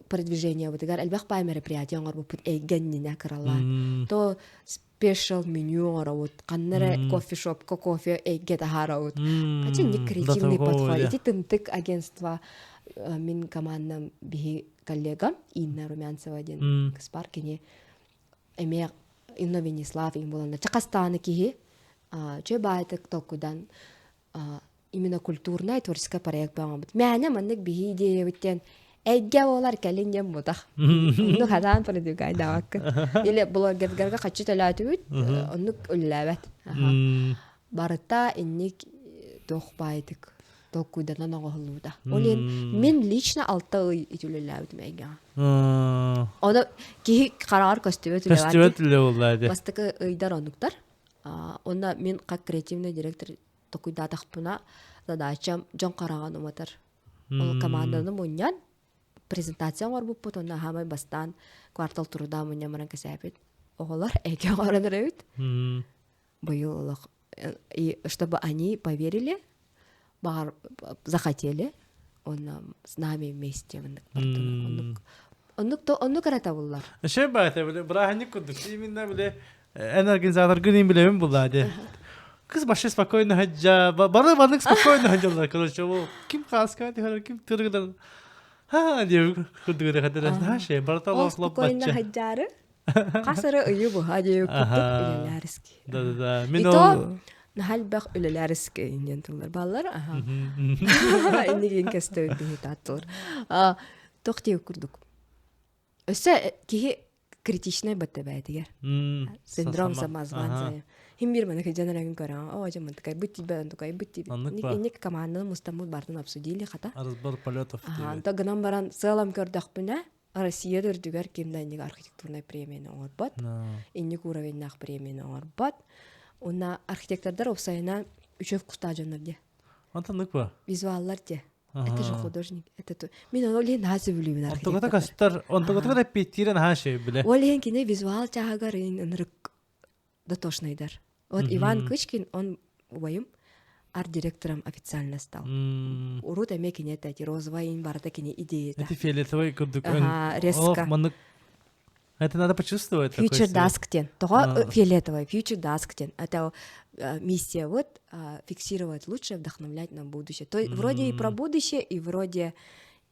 продвижениябытыгар элбэх баай мероприятие оҥорбуппут эйгэннинэ кыралаан. То спешл меню оҥоробут, ханна эрэ кофешопка кофе эйгэ таһаарабыт. Хотя не креативный подход. Ити тымтык агентство мин командам биһи коллегам Инна Румянцева диэн кыспар кини эмиэ Инна Венеслав им буоланна чакастааны киһи чө баайтык толкуйдан именно культурнай творческай проект баҕаммыт. Мээнэ маннык биһи идеябыттан эйгэ буолар кэлин диэн бутах. Оннук хадаан продвигайдаабаккын. Или блогердарга хаччы төлөөтүбүт, оннук үлэлээбэт. Барыта инник туох баайтык толкуйданан оҥоһуллубута. Ол иһин мин лично 6 ый ити үлэлээбитим эйгэҕэ. Ону киһи хараҕар көстүбэт үлэ Көстүбэт үлэ буолла дии. Бастакы ыйдар оннуктар. Онно мин как креативный директор токуйдаатахпына задачам дьон хараҕын уматар. Ол команданы мунньан презентация оҥорбуппут онно аһаамай бастаан квартал труда мунньан баран кэсээпит. Оҕолор эгэ оҥорон эрэбит. Быйыл олох и чтобы они поверили, баҕар захотели, он с нами вместе оннук оннук оннук то оннук эрэ табыллар. Шеф баата биле бырааһынньык курдук именно биле эн организаторгын им билебин булла де. Кыз вообще спокойно хаджа бары банык спокойно хаджалар короче ол ким хаска дихар ким тыргыдан ха диye курдук эрэ хадара наша барта Ол спокойно хаджары Хас эрэ ыйы быһа диэбит курдук үлэлээриски. Да да да. Мин ол наһаа элбэх үлэлээриски диэн тыллар бааллар. Аха. Иннигин кестөбүт биһи тааттылар. Туох диэбит курдук. Өссө киһи критичнай баттабээтигэр. Синдром самозванца. Хим бир маны кыдьан эрэгин көрөҥ, оо дьэ мантыкай быт тиийбэт онтукай быт тиийбэт. Инник команданы мустаммыт бартын обсудили хата. Разбор полетов. Аха, гынан баран сыалам көрдөхпүнэ, Россия да үрдүгэр ким да инник архитектурнай премияны оҥорбот, инник уровеннаах премияны оҥорбот. Уонна архитектордар уопсайынан үчүгэй вкустаах дьоннор дии. Онтоннук ба? Визуаллар дии. Это же художник. Это то. Мин ону олиһин наһаа сөбүлүүбүн Онтугата көстөр, онтугата эппиэттиирэ наһаа шөй биле. Ол иһин кини визуал чааһыгар ынырык дотошныйдар. Вот Иван Кычкин, он убайым, арт-директором официально стал. Урут эмиэ кини этэ, розовая ин барыта кини идеята. Это фиолетовый курдук. Ага, резко. Маннык Это надо почувствовать. Future Dusk диэн. Тоҕо фиолетовый, Future Dusk диэн. Это миссия вот фиксировать лучшее, вдохновлять на будущее. То есть вроде и про будущее, и вроде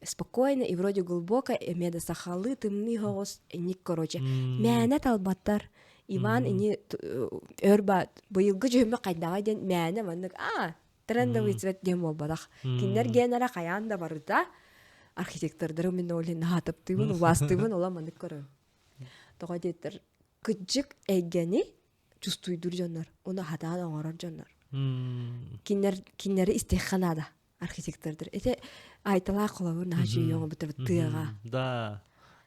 спокойно, и вроде глубоко, эмиэ да сахалыы тымныы соҕус, ник короче. Мээнэ талбаттар. Иван ини өр ба быйылгы дьүһүммэ хайдаҕа диэн мээнэ маннык аа трендовый цвет диэн буолбатах. Кинилэр гиэннэрэ хайаан да барыта архитектордары мин ол наһаа таптыыбын, убаастыыбын, ола маннык көрөм. Тоҕо диэтэр кыдьык эйгэни чувствуйдуур дьоннор, уну хатаан оҥорор дьоннор. Кинилэр кинилэри истиэххэ наада архитектордар. Это айталаах холобур наһаа үчүгэй оҥорбуттар тыаҕа. Да.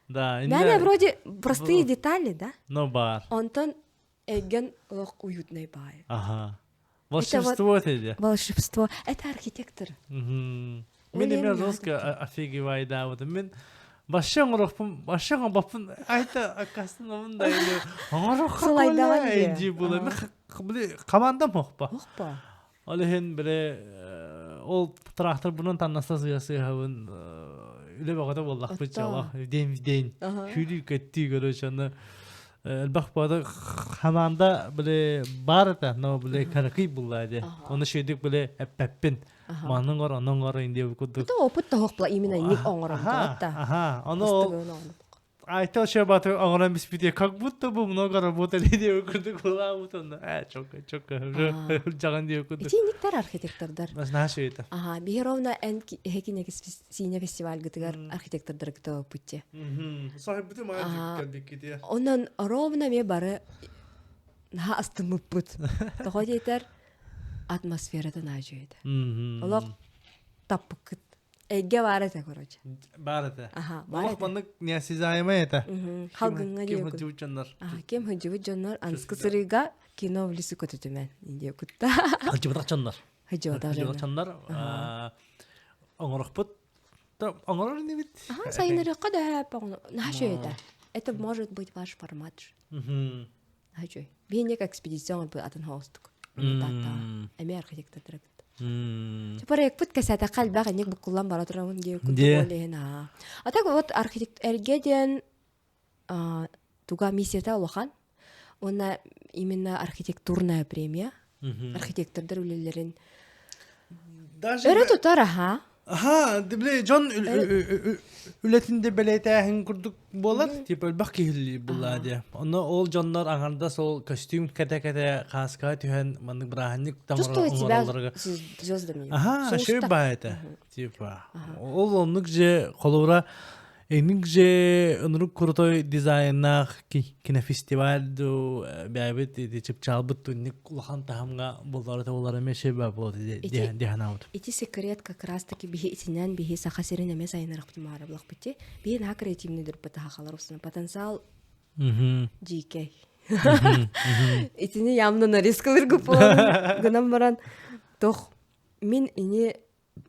Да. Мээнэ вроде простые детали, да? Но бар. Онтон эйгэн олох уютный баай. Ага. Волшебство это. Волшебство. Это архитектор. Мин эмиэ жестко офигевай да вот мин вообще оҥорохпун вообще оҥорбоппун айта аккастанабын да или оҥороххо Сылайдаҕын дии була мен командам хохпа Хохпа Ол иһин били ол тракторбунан таннаста сыа сыаһабын үлэ бөҕөтө буоллахпыт дьоло день в день сүүрүү көттүү короче аны элбэх баада хамаанда били баар этэ но били каракый булла ди оны шүйдүк били эппэппин манын гор онон гор инде курдук Это опыт тоһохпла именно ник оҥорон аха аха ону Айта шабаты оҥорон биспите как будто бы много работали диэбит курдук буолаабыт онно ээ чокка чокка жаҕан диэбит курдук Итинниктэр архитектордар. Знаешь это. Ага, биһи ровно эн эһэкинеги сиинэ фестивальгытыгар архитектордар кытта путте. Сахыбыты маа кэлбиккитиэ. Онон ровно ме бары Наһаа астыммыппыт. Тоҕо диэтэр атмосферата наһаа үчүгэй этэ. Олох таппыккыт. Эйгэ баар этэ, короче. Баар этэ. Аха, баар Олох этэ. маннык неосязаемый этэ. Халгыҥҥа Ким диэкут. сылдьыбыт дьоннор. Аха, ким сылдьыбыт дьоннор анскы сырыыга кино в лесу көтүтүмэн диэкутта. Сылдьыбатах дьоннор. Сылдьыбатах Сылдьыбатах дьоннор. дьоннор. Оҥорохпут. Оҥорор инибит. Аха, сайынарыахха да наһаа үчүгэй этэ. Это может быть ваш формат. Наһаа үчүгэй. Биһиэнньик экспедиция оҥорбут атын хоҕустук. Тааттаҕа. Эмиэ архитектор кытта. Проектпыт кэсээтэххэ элбэх инник буккуллан бара турабын диye курдук иһин аа. А так вот архитект эргэ диэн туга миссията улахан. Уонна именно архитектурная премия. Архитектордар үлэлэрин өрө тутар аха. Аха, бile дьон үлэтин бэлиэтээһин курдук буолар, типа элбэх киһи буллаа диye. Онно ол дьоннор аҥардас ол костюм кэтэ-кэтэ кааскаҕа түһэн маннык бырааһынньык Чувствовать себя звездами. Аха, шөй баа этэ. Типа ол оннук же холобура Эник же ынырык крутой дизайннаах кинофестиваль ду бэйэбит ити чыпчаалбыт тунник улахан таһымҥа буллары табылары эмиэ шеба буолат диһанаабыт. Ити секрет как раз таки биһи итинэн биһи Саха сирин эмиэ сайыннарахпыт маарабылахпыт биһи наһаа креативный дырбыт сахалар потенциал дьиикэй. Итини явно нарезкалыргы гынан баран тох мин ини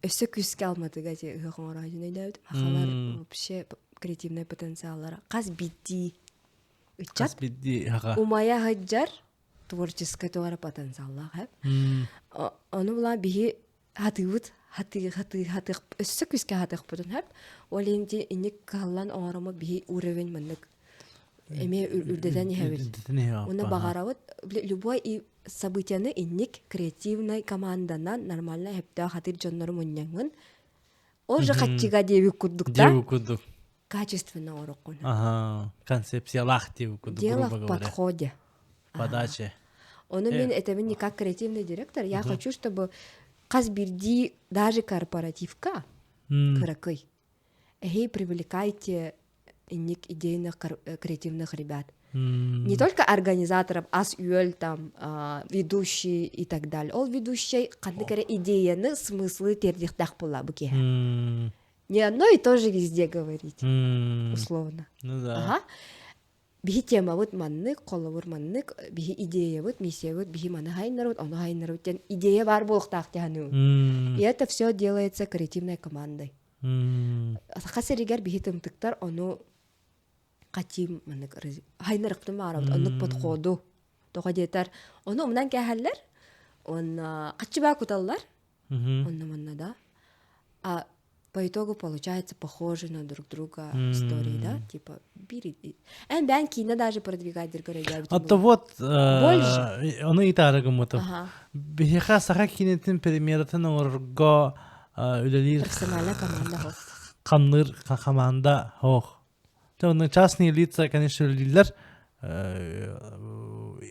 өссө күүскэ Алматыга ити ыһыах оҥорооччуну өйдөөбүтүм. Сахалар вообще креативнай потенциаллара хас биирдии ыччат Хас биирдии аҕа. умайа сылдьар творческай туора потенциаллаах эп. Ону була биһи хатыыбыт хатыы хатыы хатыах өссө күүскэ хатыахпытын хэп. Ол иһин инник кыһаллан оҥоромо биһи уровень маннык эмиэ үрдэтэн иһэбит. Үрдэтэн иһэбит. Уонна баҕарабыт любой и событияны инник креативнай команданан нормально сөптөөх хатыр дьоннору мунньаҥҥын ол же хаччыга диэбит курдук да диэбит курдук качественно оҥороххун ага концепциялаах диэбит курдук дело в подходе подаче ону мин этэбин не как креативный директор я хочу чтобы хас биирдии даже корпоративка кыракый эһи привлекайте инник идейных креативных ребят. Не только организаторов, ас-үөл там, ведущий и так далее. Ол ведущий ханнык эрэ идеяны, смыслы тиэрдиэхтээх буолла бу киһи. Не одно и то же везде говорить, условно. Ну да. Ага. Биһи темабыт маннык, холобур маннык, биһи идеябыт, миссиябыт, биһи маны хайыннарбыт, ону хайыннарбыт диэн идея баар буолуохтаах диһаныыбын. И это все делается креативной командой. Саха сиригэр биһи тымтыктар ону хотим маннык хайнарыктым баарабыт оннук подходу тоҕо диэтэр ону умнан кээһэллэр уонна хаччыбаа куталлар онно манна да а по итогу получается похожи на друг друга истории да типа бир эн бээн киинэ даже продвигать дыргар А то вот ону итаары гыммытым биһиэхэ саха киинэтин премьератын оҥорорго үлэлиир профессиональная команда хамныыр хамаанда хоох частные лица конечно үлэлииллэр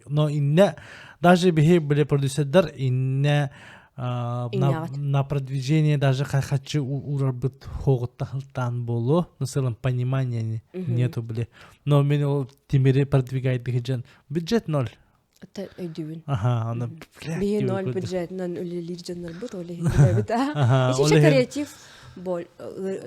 но инне даже биһи были продюсердар инне на продвижение даже хочу урарбыт хоҕуттан буолуо ну целом понимания нету били но мен ол тимири продвигать дыхыджан бюджет ноль Это өйдүүбүн. Аха, аны Биһи ноль бюджетынан үлэлиир дьоннорбут, ол иһин билэбит. Ичи креатив бол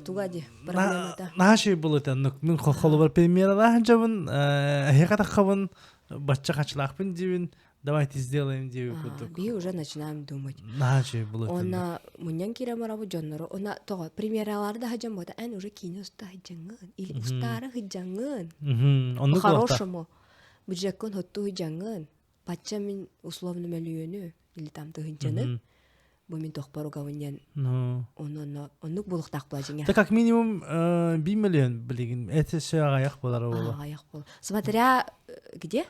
туга ди проблемата. Наша был это, мин холобар премьералаах жабын, эһиэхэ таххабын, бачча хачылаахпын диибин, давайте сделаем диэби курдук. Биһи уже начинаем думать. Наша был это. Она мунньан киирэн барабыт дьоннору, она тоҕо премьералары да сылдьан буота, эн уже киинэ уста сылдьаҥҥын, или устаары сылдьаҥҥын. По-хорошему. Бюджеккын хоттуу сылдьаҥҥын, бачча мин условно мөлүйүөнү или там тыһыынчаны бу мин тохпор угабын диэн ону онно оннук буолуохтаах була дьиҥэ. Это как минимум 1 миллион билигин это все аҕыйах буолар буолуо. Аҕыйах буолар. Смотря где?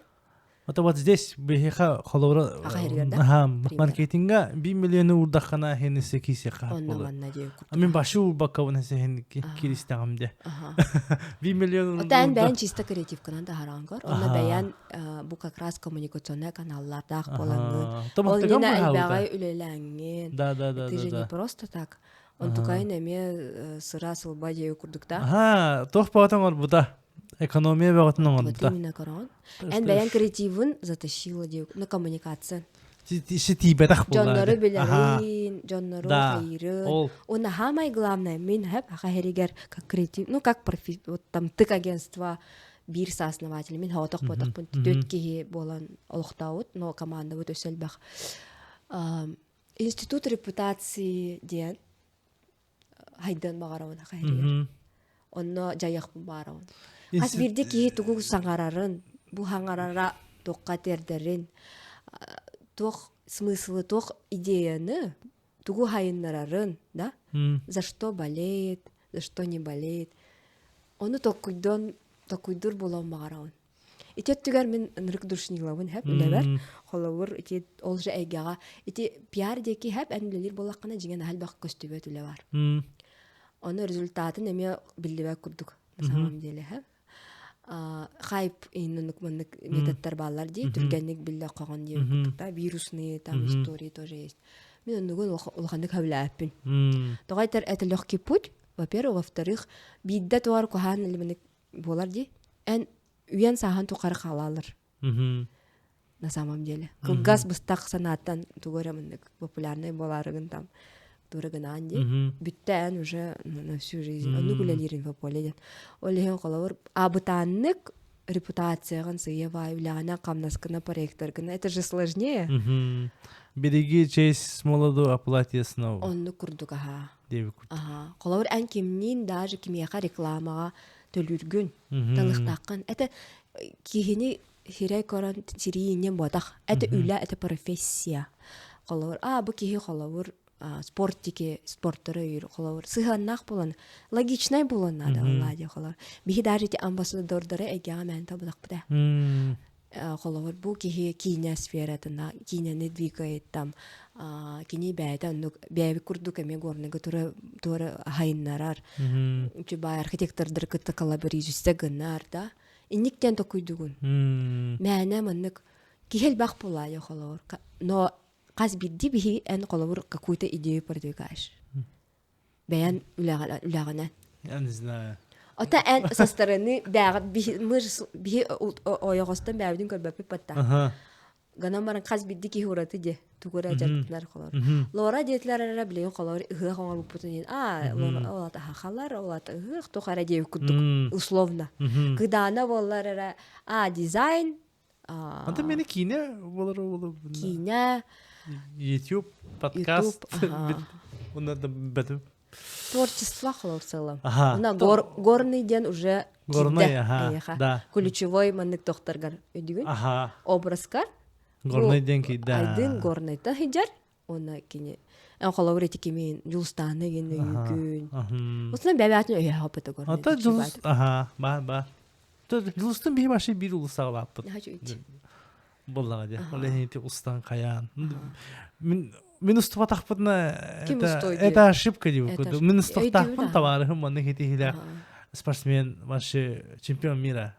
Это вот здесь биһиэхэ холобура аха маркетинга 1 миллионы уурдаххына хенесе киисиэхэ Онно манна диэ Мин башы уурбаккабын эсэһин киристэҕим де. 1 миллион Отан бэйэн чисто креативканан таһараан көр. Онно бэйэн бу как раз коммуникационный каналлардаах буолаҥҥын. Ол иннинэ элбэҕи үлэлээҥҥин. Да, да, да. Ты же не просто так. Онтукайын эмиэ сыра сылба диэби курдук да. Аха, туох баҕатан оҥорбута. Экономия бөҕөтүн оҥорбута. Вот именно корон. Эн бэйэн креативын затащила диye на коммуникация. Ситиибэтэх буолла. Дьоннору билэрин, дьоннору хайырын. Уонна самое главное, мин хэп аха хэригэр как креатив, ну как профи, вот там тык агентство биир сооснователь мин хоотох ботохпун түөрт киһи буолан олохтообут, но командабыт өссө элбэх. Институт репутации диэн хайдыан баҕарабын аха Онно дьайыахпын баҕарабын. Хас биирдии киһи тугу саҥарарын, бу саҥарара туохха тиэрдэрин, туох смыслы, туох идеяны, тугу хайыннарарын, да? За что болеет, за что не болеет. Ону толкуйдуон, толкуйдуур буолуон баҕарабын. Ити өттүгэр мин ынырык душнилабын хэп үлэбэр. Холобур, ити ол же эйгэҕэ ити пиар диэки хэп эн үлэлиир буоллаххына дьиҥэ наһаа элбэх көстүбэт үлэ бар. Ону результатын эмиэ биллибэт курдук на самом деле хэп. Хайп иннук маннык методтар бааллар дии, түргэнник биллэ хоҕон диэн курдук да, вирусные там истории тоже есть. Мин оннугун улаханнык сөбүлээппин. Тоҕо этэр это легкий путь, во-первых, во-вторых, биирдэ туар куһаан буолар дии. Эн үйэн сааһан тухары хаалаалар. На самом деле. Кылгас быстах санааттан тугу эрэ маннык популярный буолаарыгын там тура гынаан дии. Бүттэ эн уже на всю жизнь. Оннук үлэлиир инфополе диэн. Ол иһин холобур абытааннык репутацияҕын сыйа баай үлэҕинэн хамнаскына проекторгына это же сложнее. Береги честь молоду оплате снова. Оннук курдук аха. Диэби курдук. Аха. Холобур эн кимниин даже кимиэхэ рекламаҕа төлүүргүн, талыахтааххын. Это киһини сирэй көрөн сирии инньэн буотах. Это үлэ, это профессия. Холобур, а бу киһи холобур спорт тики спорттары өйүүр холобур сыһыаннаах буолан логичнай буолан наада олаа дии холобур биһи даже ити амбассадордары эйгэҕэ мээн табылахпыта холобур бу киһи киинэ сфератына киинэни двигает там кини бэйэтэ оннук бэйэбит курдук эмиэ горныга тура туора хайыннарар баай архитектордары кытта коллаборизуйса гынар да инниктен токуйдугун мээнэ маннык киһи элбэх буолаайа холобур но хас биирдии биһи эн холобур какую-то идею продвигаешь бэйэн үлэҕинэн Я не знаю. Ота эн со стороны бэҕэ мы же биһи ойоҕостон бэйэбитин көрбөппүт батта. Ганан баран хас биирдии киһи ураты дии тугу эрэ дьарыктанар холор. Лора диэтилэр эрэ билигин холор ыһыах оҥорбуппутун иһин аа Лора ол ата хахалар ол ата ыһыах туох эрэ диэбит курдук условно. Кыдаана буоллар эрэ аа дизайн Антон мени киинэ болар болар. Киинэ. YouTube, подкаст. Онна да бэтим. Творчество холор целом. Уна горный ден уже Горный, ага, да. Ключевой маннык тохтаргар өйдүгүн. Ага. Образкар. Горный ден ки, да. Айдын горныйта хиджар. Уонна кини эн холобур ити кимин Дьулустааны гин өйүүгүн. Осунан бэбээтин өйө хаппыта горный. Ата Дьулус, ага, ба ба. Дьулустан биһи вообще биир улуссаҕалааппыт. Буоллаҕа дии. Ол иһин ити устан хайаан. Мин мин устубатахпытына это это ошибка диэбит курдук. Мин устуохтаахпын табаарыһым маннык итиһилээх спортсмен вообще чемпион мира.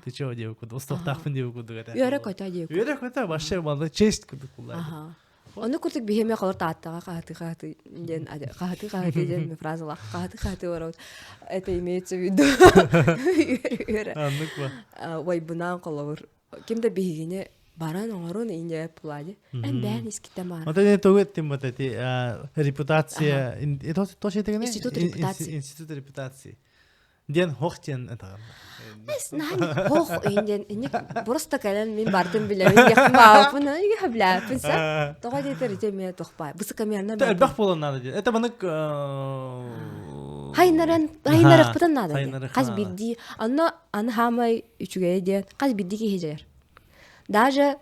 Ты чего диэбит курдук устуохтаахпын диэбит курдук этэ. Үөрэ көтө диэбит. Үөрэ көтө вообще маннык честь курдук буллар. Ону курдук биһиэме холор тааттаҕа хаһыты хаһыты диэн хаһыты хаһыты диэн фразалаах хаһыты хаһыты барабыт. Это имеется в виду. Үөрэ үөрэ. Аннык ба. Уайбынаан холобур. Ким да биһигини баран оҥорун инде пулади. Эн бээн искитте маар. Ото не тугу эттим вот эти репутация то Институт репутации. Институт репутации. Диэн хох диэн этаҕын. Наһаа хох инден инник просто кэлэн мин бартын билэбин диэхпин бааппын иге хаблааппын сэ. Тоҕо диэтэр ити эмиэ тохпай. Высокомерно. Элбэх буолан наада диэн. Это манык Хайнаран хайнарахпытын наада. Хас биирдии анна аны хаамай үчүгэйэ диэн хас биирдии киһи дьайар. Даже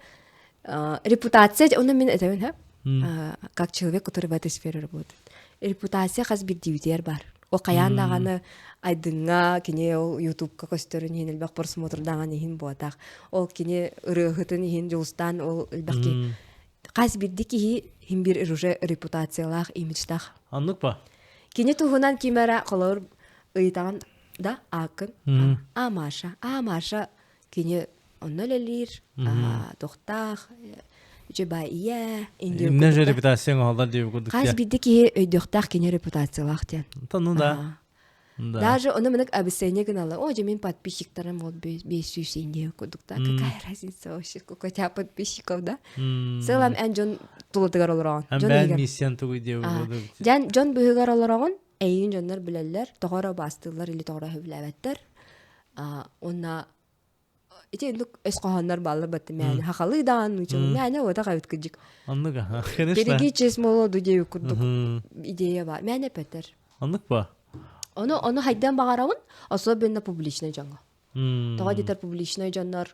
репутация оны мин этэбин ха как человек, который в этой сфере работает. Репутация хас биирдиибитигэр бар. Ол хайаан даҕаны Айдыҥҥа кини ол Ютубка көстөрүн иһин элбэх просмотрдаҕын иһин буотах. Ол кини ырыаһытын иһин Дьулустаан ол элбэх киһи. Хас биирдии киһи иһин биир уже репутациялаах, имиджтаах. Оннук ба? Кини туһунан ким эрэ холобур ыйытаҕын да ааккын а Маша, а Маша кини онно үлэлиир, туохтаах, үчүгэй ийэ, Инне же репутацияң оһоллор диэбит курдук. Хас биирдии киһи өйдүөхтээх кини репутациялаах диэн. Ну да. Да. Даже ону маннык обесценение гыналлар. О, дьэ мин подписчиктарым вот 500 тенге курдук да. Какая разница вообще, сколько у тебя подписчиков, да? В целом эн дьон тулатыгар олороҕун. Эн Дьон бэйэн иһигэр. миссиян тугуй диэбит буолуо. Дьон дьон быһыгар олороҕун, эйигин дьоннор билэллэр, тоҕо эрэ убаастыыллар или тоҕо эрэ сөбүлээбэттэр. Уонна ити иннук өс хоһооннор бааллар батты мээнэ хахалыы даҕан нуучалыы мээнэ уотах эбит кырдьык. Оннук аха, конечно. Береги честь молоду диэбит курдук идея баар. Мээнэ эппэттэр. Оннук ба? Ону ону хайдан баҕарабын, особенно публичный дьоҥҥо. Тоҕо диэтэр публичный дьоннор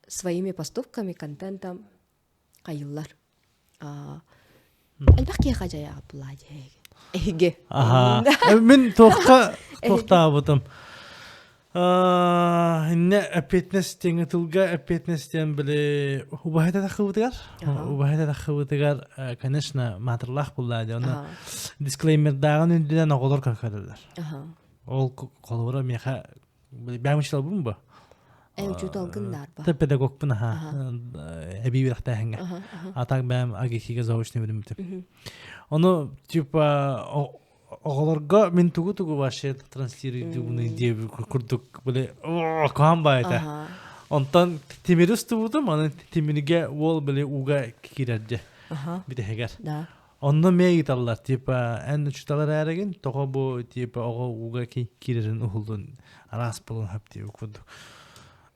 своими поступками, контентом хайыллар. Элбэх киһиэхэ дьайаҕыт булаа дьэ эһиги. Аха. Мин туохха туохтаабытым. Инне эппиэтинэс диэҥи тылга эппиэтинэс диэн били убаһыта таххыбытыгар убаһыта таххыбытыгар конечно маатырлаах буллаа дии онно дисклеймердааҕын үрдүнэн оҕолор көрөллөр ол холобура миэхэ бэйэм учууталбын бу Эн учууталгын даарба. Ты педагогпун аха эбии үөрэхтээһиҥҥэ. А так бэйэм АГИКигэ заочный билиммитим. Ону типа оҕолорго мин тугу-тугу вообще транслируйдуубунуй диэбит курдук били куһаан баай этэ. Онтон тимири устубутум, аны тимиргэ уол били ууга киирэрдэ бүтэһигэр. Да. Онно эмиэ ыйыталлар, типа, эн учуутал эрээригин, тоҕо бу типа оҕо ууга киирэрин уһуллун араас буолуон сөп диэбит курдук.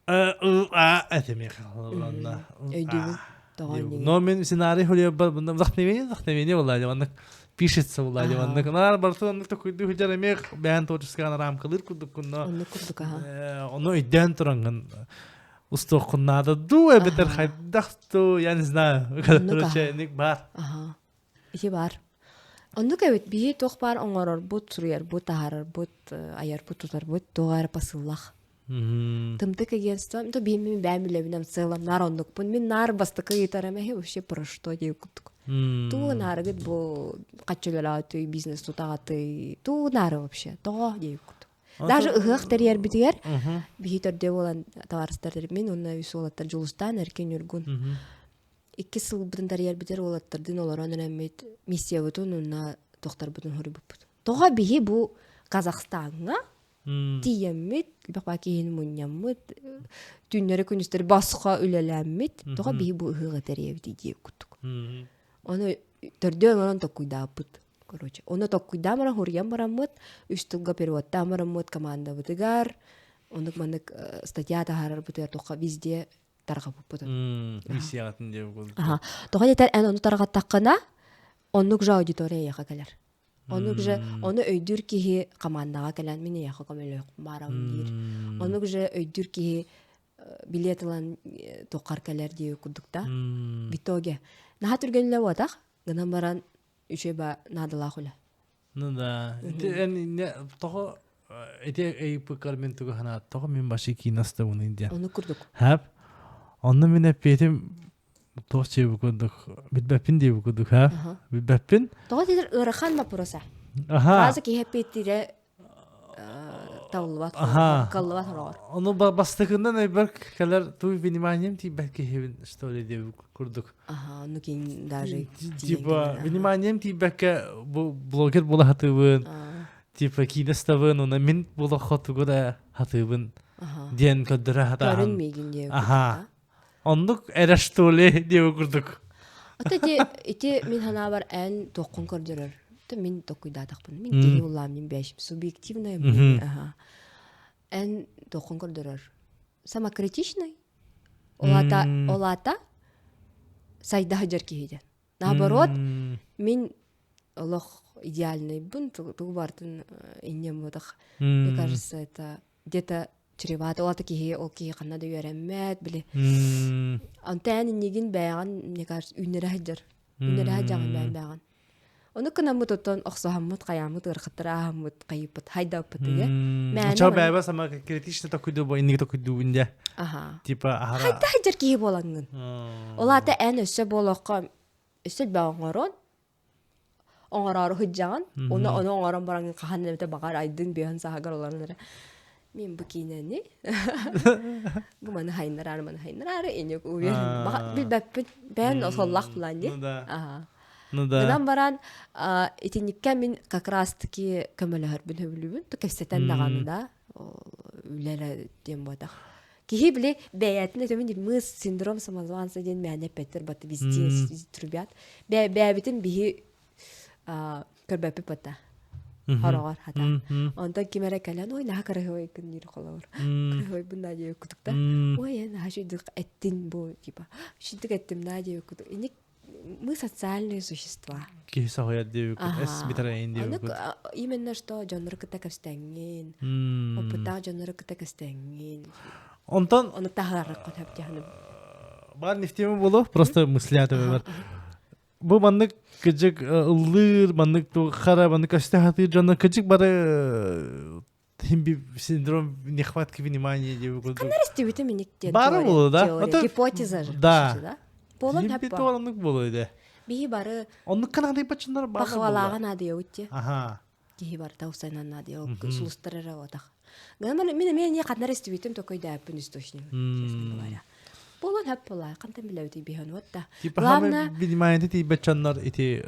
А этимиэх онно. Өйдүүбүн. Тоҕо иннигин. Но мин сценарий хуруйарбар бunda вдохновение вдохновение буолла дии маннык пишется буолла дии маннык наар барытын оннук такуйдуу сылдьар эмиэ бэйэн творческаҕын рамкалыыр курдуккун но Оннук курдук аха. Ону өйдөөн тураҥҥын устуоххун наада дуу эбэтэр хайдах дуу я не знаю короче ник баар Аха. Ити баар. Оннук эбит биһи туох баар оҥорорбут, суруйарбут, таһаарарбыт, айарбыт, тутарбыт туох эрэ посыллах. Тымтык агентство, то биһи мин бэйэм үлэбинэн сыалам наар оннукпун. Мин наар бастакы ыйытарым эһи вообще про что диye курдук. Туу наарыгыт бу хаччы үлэлээтэй, бизнес тутаҕатый, туу наары вообще, тоҕо диye курдук. Даже ыһыах тэрийэрбитигэр биһи төрдүө буолан табаарыстар мин уонна үс уолаттар Дьулустаан, Эркин, Ньургун. Иккис сылбытын тэрийэрбитигэр уолаттардыын олорон эрэммит миссиябытын уонна тохторбутун хоруйбуппут. Тоҕо биһи бу Казахстаҥҥа тиийэммит, элбэх киһини мунньаммыт, түүннэри күнүстэри босхо үлэлээммит, тоҕо биһи бу ыһыаҕы тэрийэбит диye курдук. Ону төрдүөн олорон токкуйдаабыт. Короче, ону токкуйдаан баран хуруйан бараммыт, үс тылга переводтаан бараммыт командабытыгар, оннук маннык статья таһаарарбытыгар туохха везде тарҕаппыппыт. Миссияҕытын диэбит курдук. Аха. Тоҕо диэтэр эн ону тарҕаттаххына, оннук же аудитория эйиэхэ кэлэр. Оннук же ону өйдүүр киһи командаҕа кэлэн мин эйиэхэ көмөлөһүөхпүн баарабын диир. Оннук же өйдүүр киһи билет ылан туоххар кэлэр диэбит курдук да. В итоге наһаа түргэн үлэ буотах, гынан баран үчүгэй ба наадалаах үлэ. Ну да. Ити эн инне тоҕо ити ыйыппыккар мин тугу санаат тоҕо мин баши киинастабыный диэн. Ону курдук. Хэп. Онно мин эппиэтим туох диэбит курдук билбэппин диэбит курдук ха. Билбэппин. Тоҕо диэтэр ыарахан вопроса. Аха. Сразу киһи эппиэттиирэ табыллыбат, каллыбат хороҕор. Ону бастакынан өйбөр кэлэр туй вниманием тиийбэт киһибин что ли диэбит курдук. Аха, ну кин даже типа вниманием тиийбэккэ бу блогер буола хатыыбын, типа киинэ ставын, уна мин буола хотугу да хатыыбын диэн көрдөрө хатааһын. Көрүн миигин диэбит. Аха. Оннук эрэ что ли диэбит курдук. Ата ити ити мин санаабар эн туоххун көрдөрөр. То мин токуйдаатахпын. Мин киһи улаам мин бэйэм субъективное мнение. Аха. Эн туоххун көрдөрөр. Самокритичный. Ол аата ол аата сайда сылдьар киһи диэн. Наоборот, мин олох идеальныйбын, тугу барытын инньэм буотах. Мне кажется, это где-то чревато. Ол аата киһи ол киһи ханна да үөрэммэт, били. Онтон иннигин бэйэҕин, мне кажется, үүннэрэ сылдьар. Үүннэрэ сылдьаҕын бэйэҥ бэйэҕин. Ону кынаммыт оттон охсоһоммут, хайааммыт, ыарахаттары ааһаммыт, хайыппыт, хайдаппыт игэ. Мээнэ Чо бэйбэ сама критично токуйду бу инниги токуйдуубун дьэ. Аха. Типа ахара. Хайда сылдьар киһи буолаҥҥын. Ол аата эн өссө буолуохха өссө элбэх оҥорон оҥороору сылдьаҕын. Ону ону оҥорон баран хаһан эбэтэ баҕар айдын биэһин саһагар олорон эрэ мен бу киинэни бу маны хайыннараары маны хайыннараары инник уверен билбэппин бэйэн соллах булан дии. Ну да. Аха. Ну да. Гынан баран итинниккэ мин как раз таки көмөлөһөрбүн сөбүлүүбүн. Кэпсэтэн даҕаны да үлэ диэн буотах. Киһи били бэйэтин өтөмүн мы синдром самозванца диэн мээнэ эппэттэр баты везде трубят. Бэйэбитин биһи көрбөппүт бата. Хороҕор хата. Онтон ким эрэ кэлэн, ой, наһаа кыраһыабайгын диир холобур. Кыраһыабайбын да диэбит кутукта. Ой, наһаа шүйдүк эттин бу, типа, шүйдүк эттим да диэбит кутук. Иник мы социальные существа. Киһи соһуйар диэбиккит, эс бүтэрейин диэбиккит. Именно что дьоннору кытта кэпсэҥҥин, опыттаах дьоннору кытта кэпсэҥҥин. Онтон Ону таһаарарга сөп Бар не в тему было, просто мысля бар. Бу маннык кыдьык ыллыыр, маннык хара, маннык көстө хатыыр дьонно кыдьык бары синдром нехватки внимания диэби курдук. Ханна истибитим миник диэн Бары болу да. Гипотеза же. Да. Болон хаппа. Оннук болу иде. Биһи бары Оннук канадыйбачыннар бар. Пахвалаға надыйабыт те. Аха. Киһи барыта усайнан надыйа сулустар эрэ отах. Гынан мен мен не ханнар истибитим такой да источник, честно говоря. Болон хөп болай, кантан билэбити биһэн вот да. Типа главное внимание тиийбэт ити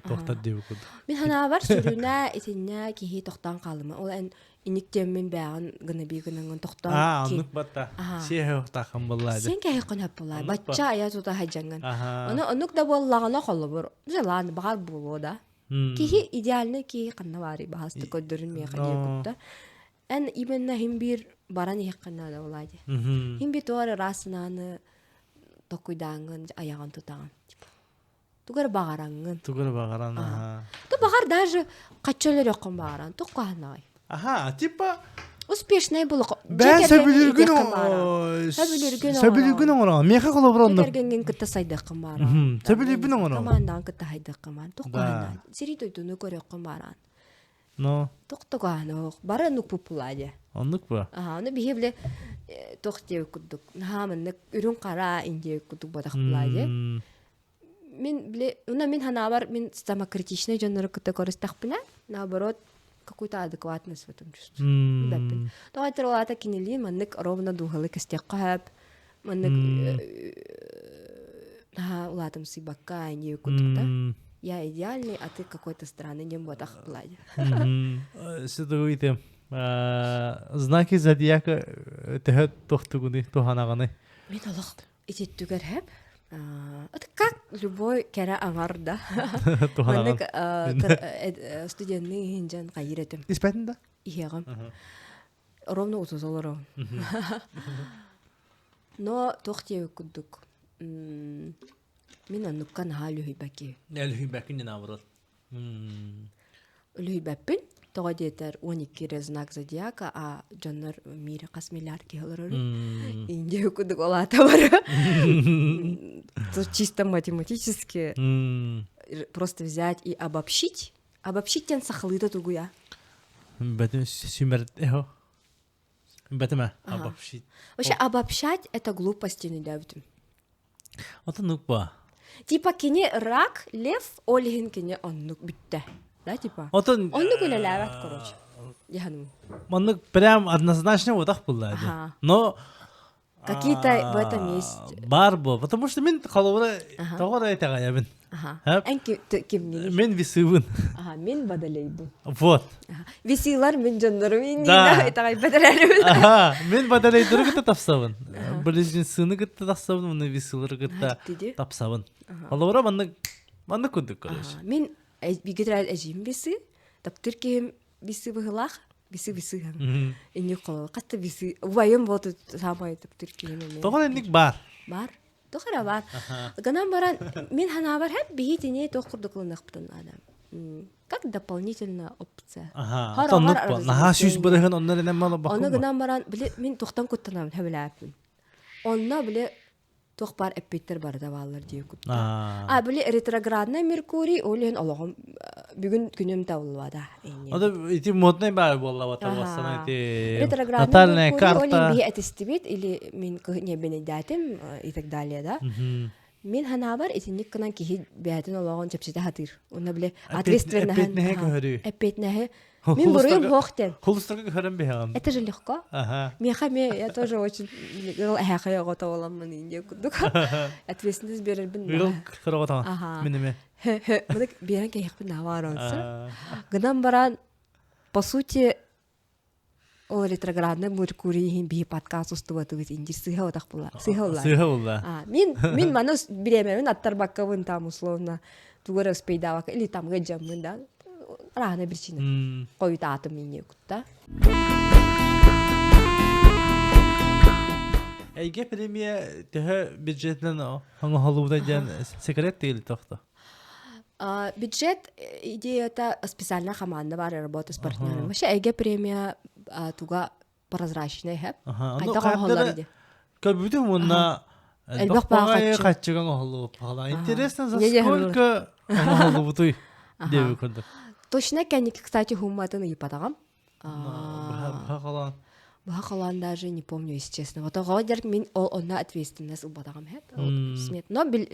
тохтар диэби курдук. Мин ханаабар сүрүнэ итиннэ киһи тохтоон хаалыма. Ол эн иник диэммин бэҕин гына бии гынаңын тохтоон. Аа, оннук батта. Сиэһэ охтахан боллаа. Сен кэһи кон хөп боллаа. Бачча ая тута хаджанган. Ону оннук да буоллаҕына холобур. Желан баҕар буолуо да. Киһи идеальный киһи ханна баарый баһасты көрдөрүн миэхэ диye кутта. Эн именно хим биир баран иһэххин наада буолаа дии. Хим биир туох эрэ ыраас санааны токуйдааҥҥын айаҕын тутаҕын. Типа тугу эрэ баҕараҥҥын. Тугу эрэ баҕаран, аха. Ту баҕар даже хачча өлөрүөххүн баҕаран, туох куһаҕанаҕай? Аха, типа Успешный булук. Бэйэн сөбүлүүргүн сөбүлүүргүн сөбүлүүргүн оҥороҕун. Миэхэ холобур оннук. Кэргэҥҥин кытта сайдыаххын бааран. Сөбүлүүрбүн оҥороҕун. Командаҕын кытта сайдыаххын бааран. Туох куһаҕанаа. Сири дойдуну көрүөххүн бааран. Но. Тохтогаанох бары оннук пуппулаа дьэ. Оннук ба? Аха, ону биһи бile тох диэбит курдук, наһаа маннык үрүҥ хара индиэбит курдук бодах булаа дьэ. Мин биле, уна мин ханаабар мин самокритичный дьоннору кытта көрүстэхпинэ, наоборот, какую-то адекватность в этом чувствую. Бэппин. Тоҕо этэр ол аата кинилиин маннык ровно дууһалы кэстиэххэ сөп, маннык наһаа улаатымсыйбакка индиэбит курдук да. Я идеальный, а ты какой-то странный диэн буотах плане. Сытыгыйты. Знаки зодиака төһө тохтугуну туһанаҕыный? Мин олох ититтүгэр хэп. Это как любой кэрэ аҥар да. Маннык студенный иһин хайыр этим. Испэтин да? Иһэҕим. Ровно утус олором. Но туох диэбит курдук. Мин оннукка наһаа үлүһүйбэкки. Үлүһүйбэккин диэн наоборот. Үлүһүйбэппин. Тоҕо диэтэр 12 эрэ знак зодиака, а дьоннор мире хас миллиард киһи олорор. Индия курдук ол аата бары. Тут чисто математически просто взять и обобщить. Обобщить диэн сахалыыта тугуя? Бэтим сүмэр эхо. Бэтимэ обобщить. Вообще обобщать это глупости не дәбүтүм. Отоннук ба. Типа кини рак, лев, ол иһин кини оннук бүттэ. Да, типа. Отон Оннук үлэлээбэт, короче. Яханым. Маннык прям однозначно вот так было. Но Какие-то в этом есть. Бар бу. Потому что мин холобура тоҕо эрэ итэҕэйэбин. Ага. Эн кимнин? Мин висыбын. Ага, мин водолейбын. Вот. Висилар мин дьоннорум иннина итэҕэйбэт эрэрибин. Ага, мин водолейдары кытта тапсабын. Близнецыны кытта тапсабын, уонна висылары кытта тапсабын. Холобура маннык маннык курдук короче. Мин бигитер эжим висы, таптыр киһим висы быһылаах, висы висы. Инник холобура хатта висы. Убайым вот самай таптыр киһим. Тоҕо инник бар? Бар. Туох эрэ баар. Гынан баран, мин санаабар хэп биһи итини туох курдук ылыныахпытын наада. Как дополнительная опция. Ага. Оннук Наһаа сүүс бырыһын онно эрэнэн мала Ону гынан баран, били мин тухтан куттанабын хөбүлээппин. Онно били туох баар эппиттэр барыта бааллар дии кутта. А били ретроградный Меркурий ол иһин олоҕум бүгүн күнүм табыллыбата. Ото ити модный баар буолла бассана ити ретроградный натальная карта. Ол биһи этистибит или мин небенейдээтим и так далее да. Мин ханаабар итинник гынан киһи бэйэтин олоҕун чэпчэтэ сатыыр. Уонна били ответственноһын эппиэтинэһи көһөрүү. Эппиэтинэһи. Мин буруйум суох диэн. Холустарга көрөн биһэҕин. Это же легко. Ага. Миэхэ эмиэ я тоже очень ыал эһээхэй оҕото буоламмын индия курдук. Ответственность биэрэрбин. Ыал кыра Ага. Мин эмэ. Мынык биэрэн кэһиэхпин нааваар онса. Гынан баран, по сути, ол ретроградный Меркурий иһин биһи подкаст устубатыбыт индир сыһа отах була. Сыһа улла. Сыһа улла. Мин мин маны бириэмэбин аттарбаккабын там условно тугу эрэ успейдаабакка или там ыалдьаммын да разная причина. Хойутаатым ине кутта. Эйгэ премия төһө бюджетинэн оҥоһуллубута диэн секрет диил тохто. Бюджет идеята специальная команда бар работа с партнером. Вообще эйгэ премия туга прозрачная хэп. Хайдах оҥоһуллар иде. Көрбүтүм уонна элбэх баҕайы хаччыга оҥоһуллубут паҕала. Интересно, за сколько оҥоһуллубутуй диэби курдук. Точно кэнники, кстати, хумматын ыйыппатаҕым. Быһа холоон. Быһа холоон даже не помню, если честно. Вот оҕо дьэр мин ол онно ответственность ылбатаҕым хэп. Смет. Но бил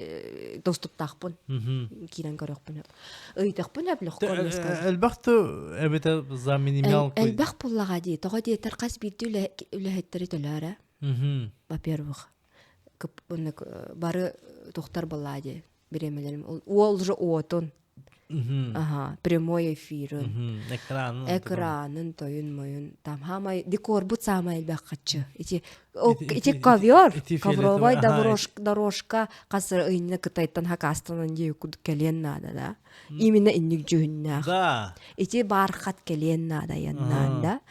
доступтаахпын. Киирэн көрөхпүн хөп. Ыйытахпын хөп легко мне сказать. Элбэх ту эбэтэ за минималку. Элбэх буллаҕа дии. Тоҕо диэтэр хас биирдии үлэһиттэри төлөөрө. Во-первых, бары тухтар буллаа дии. Бириэмэлэрим уол уже уотун Ага, прямой эфирын. Экранын. Экранын, тойун-мойун. Там хамай декорбут самай элбэх хаччы. Ити ити ковер, ковровай дорожка хас ыйына Кытайтан хакастанан дии кэлиэн наада да. Именно инник дьүһүннээх. Да. Ити бархат кэлиэн наада яннаан да.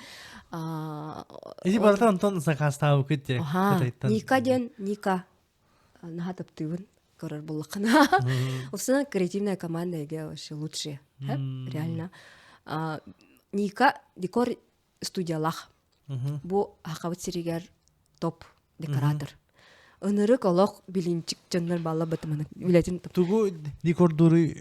Ити барыта онтон закастаабыкыт дии Кытайтан. Ника диэн Ника наһаа таптыыбын көрөр буллаххына. Собственно, креативная команда эгэ вообще лучшие. Реально. Ника декор студиялаах. Бу Хакабыт сиригэр топ декоратор. Ынырык олох билинчик дьоннор балла бытыманы үлэтин Тугу декордуруй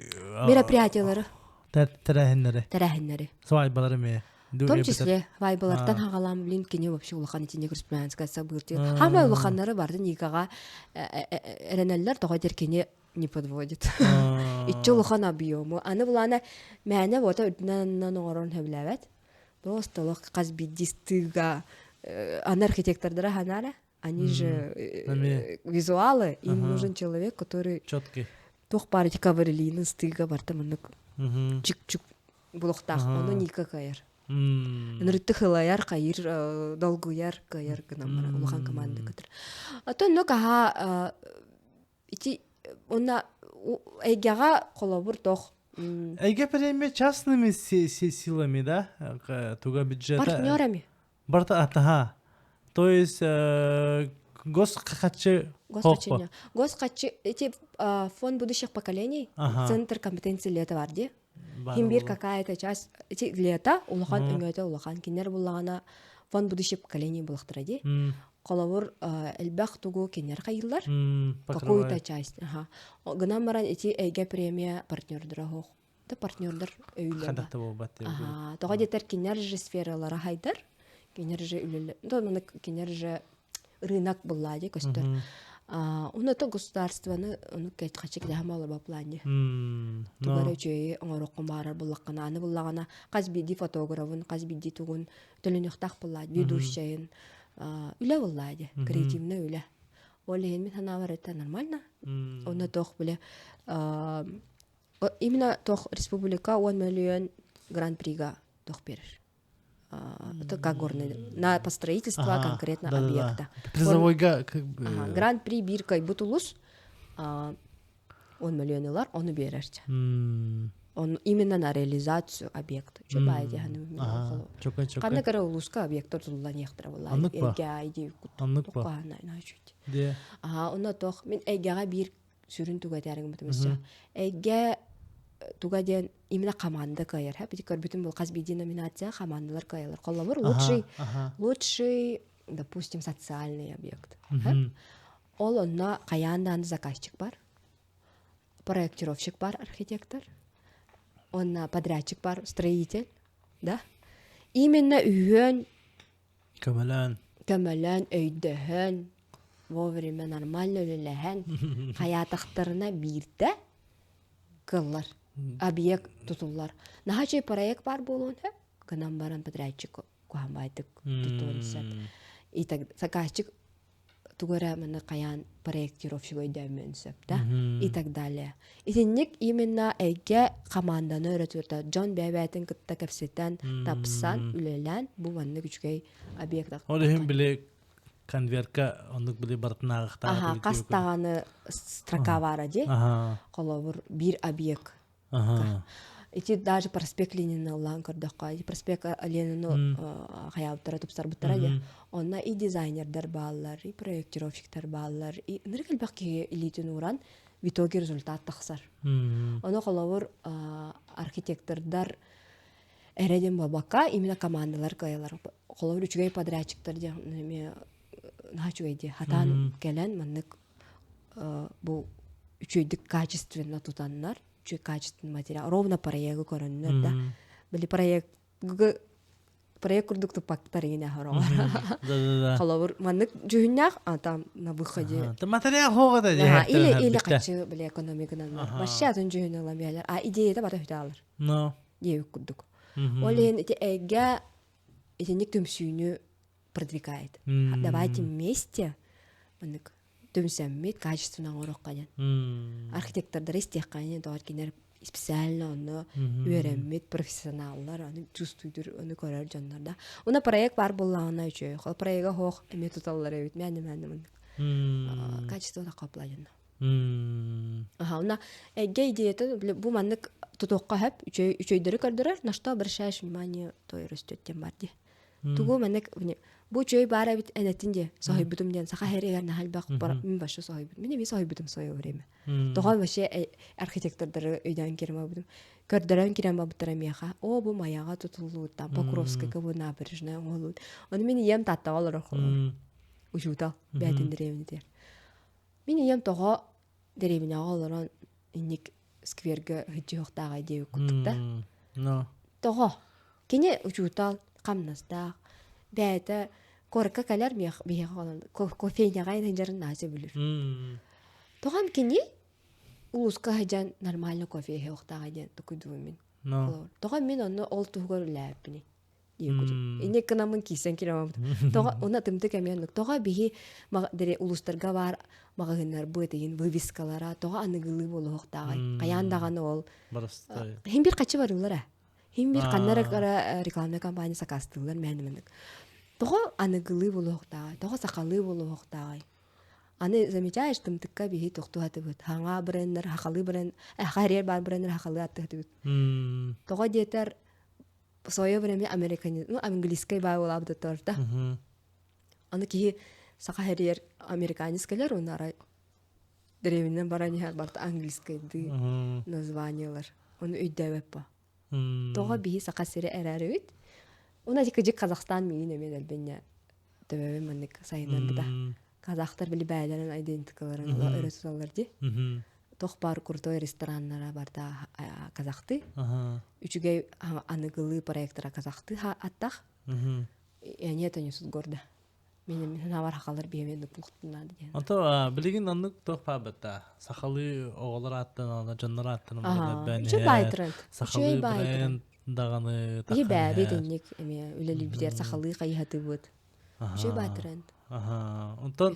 мероприятиялары тэрээһиннэри. Тэрээһиннэри. Свадьбалары эмиэ. В том числе вайбалартан хагалаам блин кини вообще улахан итинник республиканская событие. Хамай улаханнары барды Никаға эренеллер тоҕо дер кини не подводит. Иччи улахан объему. Аны булана мээнэ бота үрдүнэн оҥорон сөбүлээбэт. Просто олох хас биирдии стыга аны архитектордара ханаара. Они же визуалы, им нужен человек, который четкий. Туох баар ити коврелины стыга барта маннык чик-чик булуохтаах ону Ника кыайар. Ынырытты хылайар, хайыр, долгуйар, кыайар гынан баран улахан команда кытыр. Ото онно каха ити онна эйгэҕэ холобур тох Эйгэ премия частными силами, да? Туга бюджета. Партнерами. Барта атаха. То есть госхачы Госхачы. Госхачы эти фонд будущих поколений, центр компетенции лето бар ди. Хим бир какая-то часть эти лето улахан өҥөтө улахан кинер буллаҕына фонд будущих поколений булахтара ди. Холобур элбэх тугу кинер хайыллар. Какую-то часть. Ага. Гынан баран эти эйгэ премия партнердара хоох. Да партнердар өйүллэр. Хадахта буолбат. Ага. Тоҕо диэтэр кинер же сфералара хайдар. Кинер же үлэлэр. Кинер же рынок булла ди көстөр. Уну то государствоны ону хачы кидэһэм олорбо плане. Тугар үчүөйү оҥороххун баарар буллаххына аны буллаҕына хас биирдии фотографын, хас биирдии тугун төлөнүөхтээх буллаа ведущайын үлэ буллаа ди, креативный үлэ. Ол иһин мин санаабар это нормально. Онно туох биле именно туох республика 10 миллион гран-прига туох берер. Это как горный на по строительство ага, конкретно да, объекта. Да, Призовойга как бы ага, гран-при бир кайбут улус он миллион ылар, ону берерче. Он именно на реализацию объекта. Чо бай деханы Чока чока. Кана кара улуска объектор туллан яхтара була. Аннык ба. Эйгэ иди Аннык ба. Де. Ага, онно тох мен эйгэҕэ биир сүрүн туга этээриҥ бутумусча. Эйгэ туга диэн именно команда кыайар. Бити көрбүтүм бул хас биирдии номинация командалар кыайалар. Холобур лучший лучший допустим социальный объект. Ол онно хайаан даҕаны заказчик бар, проектировщик бар, архитектор, онно подрядчик бар, строитель, да? Именно үһүөн Көмөлөөн. Көмөлөөн, өйдөһөн, вовремя нормально үлэлэһэн, хайаатахтарына биирдэ кыллар, объект тутуллар. Наһаа үчүгэй проект баар буолуон сөп. Гынан баран подрядчик куһаҕан баайдык тутуон сөп. И так заказчик тугу эрэ манна хайаан проектировщик өйдөөмүөн сөп да и так далее. Итинник именно эйгэ хамаанданы өрө тутар дьон бэйэ-бэйэтин кытта кэпсэтэн, тапсан, үлэлээн бу маннык үчүгэй объект. Ол иһин били конвертка оннук били барытын ааҕыахтаах. Аха, хас даҕаны строка баара дии. Холобур, биир объект. Ити даже проспект Ленина ыллаан көрдөххө, ити проспект Ленину хайаабыттара тупсарбыттара дии. Онно и дизайнердар бааллар, и проектировщиктар бааллар, и ынырык элбэх киһи илиитин ууран в итоге результат тахсар. Ону холобур архитектордар эрэ диэн буолбакка, именно командалар кыайалар. Холобур үчүгэй подрядчиктар диэн эмиэ наһаа үчүгэй дии. Хатаан кэлэн маннык бу үчүгэйдик качественно тутаннар, үчүгэй качественный материал, ровно проегы көрөннөр да. Били проект проект курдук туппаттар иҥин аһороҕор. Холобур, маннык дьүһүннээх, а там на выходе. Материал хоҕа да Или или хаччы били экономиканан. Вообще атын дьүһүн ылам биэлэр. А идеята бары хүтэ алар. Но. Диэбит курдук. Ол иһин ити эйгэ итинник түмсүүнү продвигает. Давайте вместе маннык түмсэммит качественно оҥоруохха диэн. Архитектордары истиэххэ диэн тоҕо кинилэр специально онно үөрэммит профессионаллар, аны чувствуйдур, ону көрөр дьоннор да. Уна проект бар буоллаҕына үчүгэй. Ол проега хоох эмиэ туталлар эбит. Мээнэ мээнэ маннык. Качество да қаплайын. Аха, уна эйгэ идеята бу маннык тутуохха хөп үчөйдөрү көрдөрөр, на что обращаешь внимание, то и растет диэн бар дии. Тугу маннык бу үчүгэй баар эбит энэтин диэ соһуйбутум диэн саха хэригэр наһаа элбэх мин вообще соһуйбутум. Мин эмиэ соһуйбутум свое время. Тоҕо вообще архитектордары өйдөөн киирэн барбытым. Көрдөрөн киирэн барбыттара миэхэ. О, бу Майаҕа тутуллубут, там Покровскайга бу набережная оҥоһуллубут. Ону мин ийэм Тааттаҕа олорор холобур. Учуутал бээтин дэриэбинэтигэр. Мин ийэм тоҕо дэриэбинэҕэ олорон инник сквергэ сылдьыһыахтааҕай диэбит курдук да. Тоҕо? Кини учуутал, хамнастаах, бэйэтэ куоракка кэлэр биһиэхэ кофейняҕа сылдьарын наһаа сөбүлүүр. Тоҕом кини улууска сылдьан нормально кофе иһиэхтааҕай диэн токуйдуубун мин. Тоҕо мин онно ол туһугар үлэлээбиппиний? Инник гынаммын киирсэн киирэммит. Тоҕо уна тымтык эмиэ оннук. Тоҕо биһи улуустарга баар маҕаһыыннарбыт иһин вывескалара тоҕо аныгылыы буолуохтааҕай? Хайаан даҕаны ол Хин бир хачы барыылара. Хин бир ханна эрэ рекламная кампания сакаастыыллар мээнэ маннык. Тоҕо аныгылыы буолуохтааҕай? Тоҕо сахалыы буолуохтааҕай? Аны замечаешь, тымтыкка биһи тохтуһатыбыт. Хаҥа брендер, хахалыы бренд, харьер баар брендер хахалыы аттыһатыбыт. Тоҕо диэтэр в свое время американец, ну, английскай баа буолаабыт торта. Аны киһи саха хэрийэр американец кэлэр, уонна арай дэриэбинэн баран иһэр барыта английскайдыы названиелар. Ону өйдөөбөт по. Тоҕо биһи саха сирэ эрээрибит. Уна кыдьык Казахстан миигин эмиэ дэлбиннэ төбөбүн маннык сайыннарбыта. Казахтар били бэйэлэрин айдентикаларын өрө туталлар дии. Тох баар крутой рестораннара барда казахты. Үчүгэй аныгылыы проектора казахты аттах. И они это несут гордо. Мин санаабар хахалар биһиэми нуппухтунаады диэн. Онто билигин оннук туох баабыта сахалыы оҕолор ааттан дьоннор ааттан Үчүгэй баай тренд. Сахалыы бренд даҕаны Биһи бээбит инник эмиэ үлэлиирбитигэр сахалыы хайыһатыбыт. Үчүгэй баай тренд. Онтон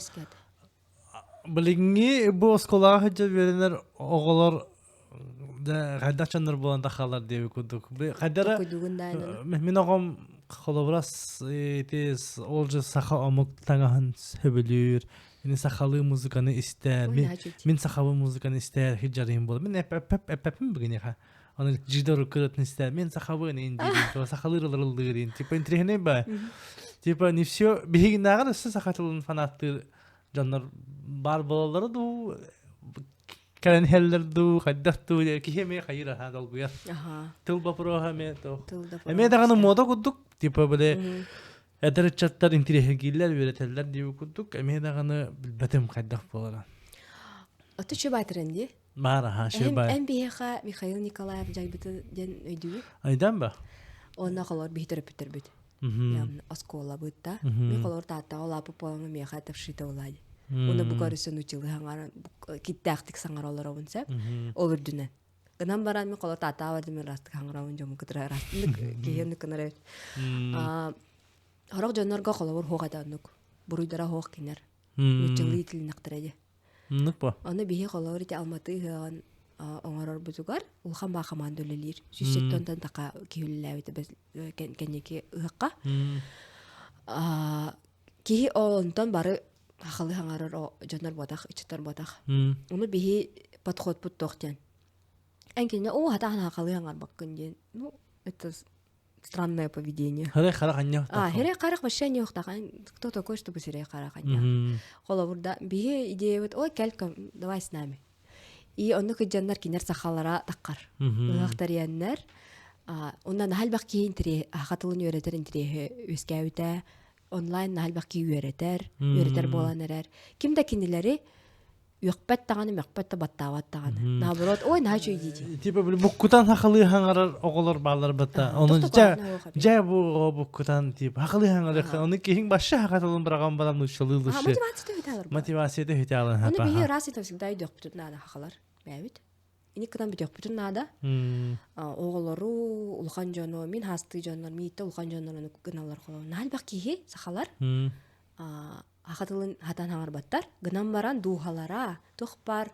билиҥҥи бу оскуолаҕа сылдьар үөрэнэр оҕолор хайдах дьоннор буолан тахалар диэби курдук. Хайдара мин оҕом холобура ити ол же саха омук таҥаһын сөбүлүүр, мин сахалыы музыканы истэр, мин сахалыы музыканы истэр хиджарыым буолар. Мин эппэппин бүгүнэхэ. Аны жидор кыратын истэр, мен сахабын ин диирин, сахалыы ылырыллыырин. Типа интриһинэй ба. Типа не все биһигиннээҕэр өссө саха тылын фанаттыыр дьоннор баар буолаллара дуу кэлэн иһэллэр дуу хайдах дуу киһи эмиэ хайыыр аһаа долгуйар тыл боппуруоһа эмиэ туох эмиэ даҕаны муода курдук типа били эдэр ыччаттар интириэһиргииллэр үөрэтэллэр диэбит курдук эмиэ даҕаны билбэтим хайдах буолара Оту чубаатыран дии баар аһаа шөбай эн биһиэхэ Михаил Николаев дьайбыты диэн өйдүүгүн айдан ба Онно холор биһи төрөппүттэрбит оскуолабыт да. Мин холор Тааттаҕа улааппыт буоламмын миэхэ это вшито буолаа дии. Уонна бу көрүсөн училы саҥаран киттээхтик саҥара олоробун сөп. Ол үрдүнэн. Гынан баран мен холо таатаа бардым ыраастык хаҥырабын дьому кытыра ыраастык киһи оннук гынар эбит. Хорох дьоннорго холобур хуох этэ оннук. Буруйдара хуох кинер. Нуччалыы итилиннэхтэрэ дии. Оннук бо. Ону биһи холобур ити Алматы ыһыаҕын оҥорорбутугар улахан баа хамаанда үлэлиир. 170-тан таха киһи үлэлээбитэ кэнники ыһыахха. Киһи онтон бары хахалы хаҥарар дьоннор буотах, ыччаттар буотах. Ону биһи подходпут туох диэн. Эн кинини оо хатаан хахалы хаҥарбаккын диэн. Ну, это странное поведение. Хирей харах анньа А, хирей харах вообще не Кто такой, чтобы сирей харах анньа? Холобур да, биһи идеябыт, ой, кэл, давай с нами. И онну кыдьаннар кинер сахалара таққар. Ыһыахтарыяннар, онна наһалбах киһи интерес, аха тылын үөрэтэр интириэһи үөскээбитэ, онлайн наһалбах киһи үөрэтэр, үөрэтэр буолан эрэр. Ким да кинилэри үөхпэт даҕаны, мөхпөт да, баттаабат даҕаны. Наоборот, ой, наһаа үчүгэй дии. Типа били буккутан хахалыы хаҥарар оҕолор бааллар бата. Ону дьэ дьэ бу оҕо буккутан тип хахалыы хаҥарар. Ону киһиҥ башша хахатылын быраҕан баран нууччалыы лучше. Мотивация төһүтэ Мотивация төһүтэ алан Ону биһи раз это всегда өйдүөхпүтүн наада хахалар. Бэбит. Ини кытан бүтүөхпүтүн наада. Оҕолору, улахан дьону, мин хаастыы дьоннор, миитте улахан дьоннор ону гыналлар холоо. Наһаа киһи сахалар Аха тылын хатан хаҥарбаттар, гынан баран дууһалара туох баар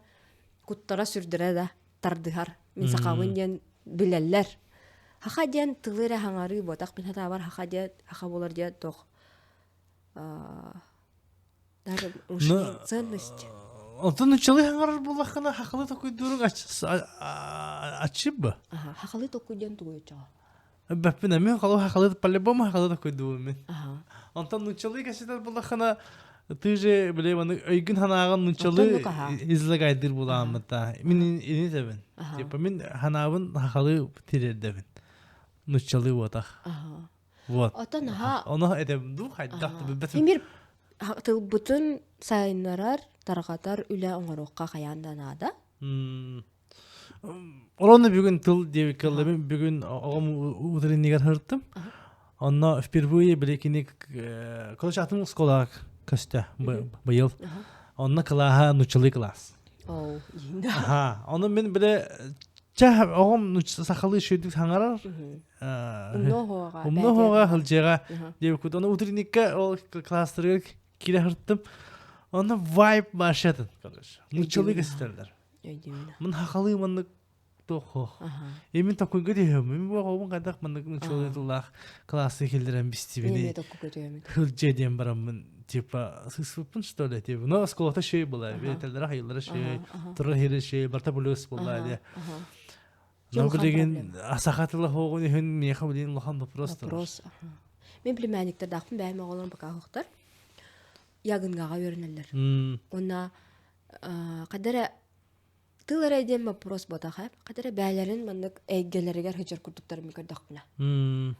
куттара сүрдэрэ да тардыһар. Мин сахабын диэн билэллэр. Хаха диэн тылы эрэ хаҥарыы буотах мин хатаабар хаха диэн хаха буолар диэн туох даже ценность. Онтон нуччалыы хаҥарар буоллаххына хахалы токуйдууруҥ аччыбба. Хахалы токуй диэн тугуй оччоҕо? Бэппин эмиэ холу хахалы по-любому хахалы такой мин. Онтон нуччалыы кэситэр буллаххына ты же били маны өйгүн ханаагын нуччалыы излагайдыр булааммыта. Мин ини тебин. Типа мин ханаабын хахалы тирердебин. Нуччалыы буотах. Вот. Отон аха. Оно этем ду хайдах билбэтим. Имир тылбытын сайыннарар, тарҕатар үлэ оҥоруохха хайаан да наада. Оронно бүгүн тыл диэбиккэ ыллым. Бүгүн оҕом утреннигэр сырыттым. Онно впервые били кини короче атын школаҕа көстө быйыл. Онно кылааһа нуччалыы кылаас. Аха. Ону мин били чэ оҕом сахалыы үчүгүйдүк саҥарар. Умно хоҕа сылдьыаҕа диэбиккит. Ону утренникка ол класстарыгар киирэ сырыттым. Онно вайб машатын, короче. Нуччалыы кэстэллэр. Өйдүүбүн. Мин хахалыы маннык туох Имин токуйга түһөм. Мин бу оҕобун хайдах маннык нуччалыы тыллаах классы киллэрэн бистибини. Эмиэ токкуга түһөмүт. Хылдьа диэн бараммын типа сыспыппын что ли типа. Но осколота шей была. Бетеллere хайыллара шей, турар хире шей, барта плюс была де. Но билигин саха тыла хоҕун иһин миэхэ билигин улахан вопрос Вопрос. Мен племянниктардаахпын бэйэм оҕолорум пока хоқтар. Ягынгаҕа үөрэнэллэр. Уонна хадда эрэ тыл эрэ диэн боппуруос буотах ээ. Хадда эрэ бээлэрин маннык эйгэлэригэр сылдьар курдуктарын көрдөхпүнэ.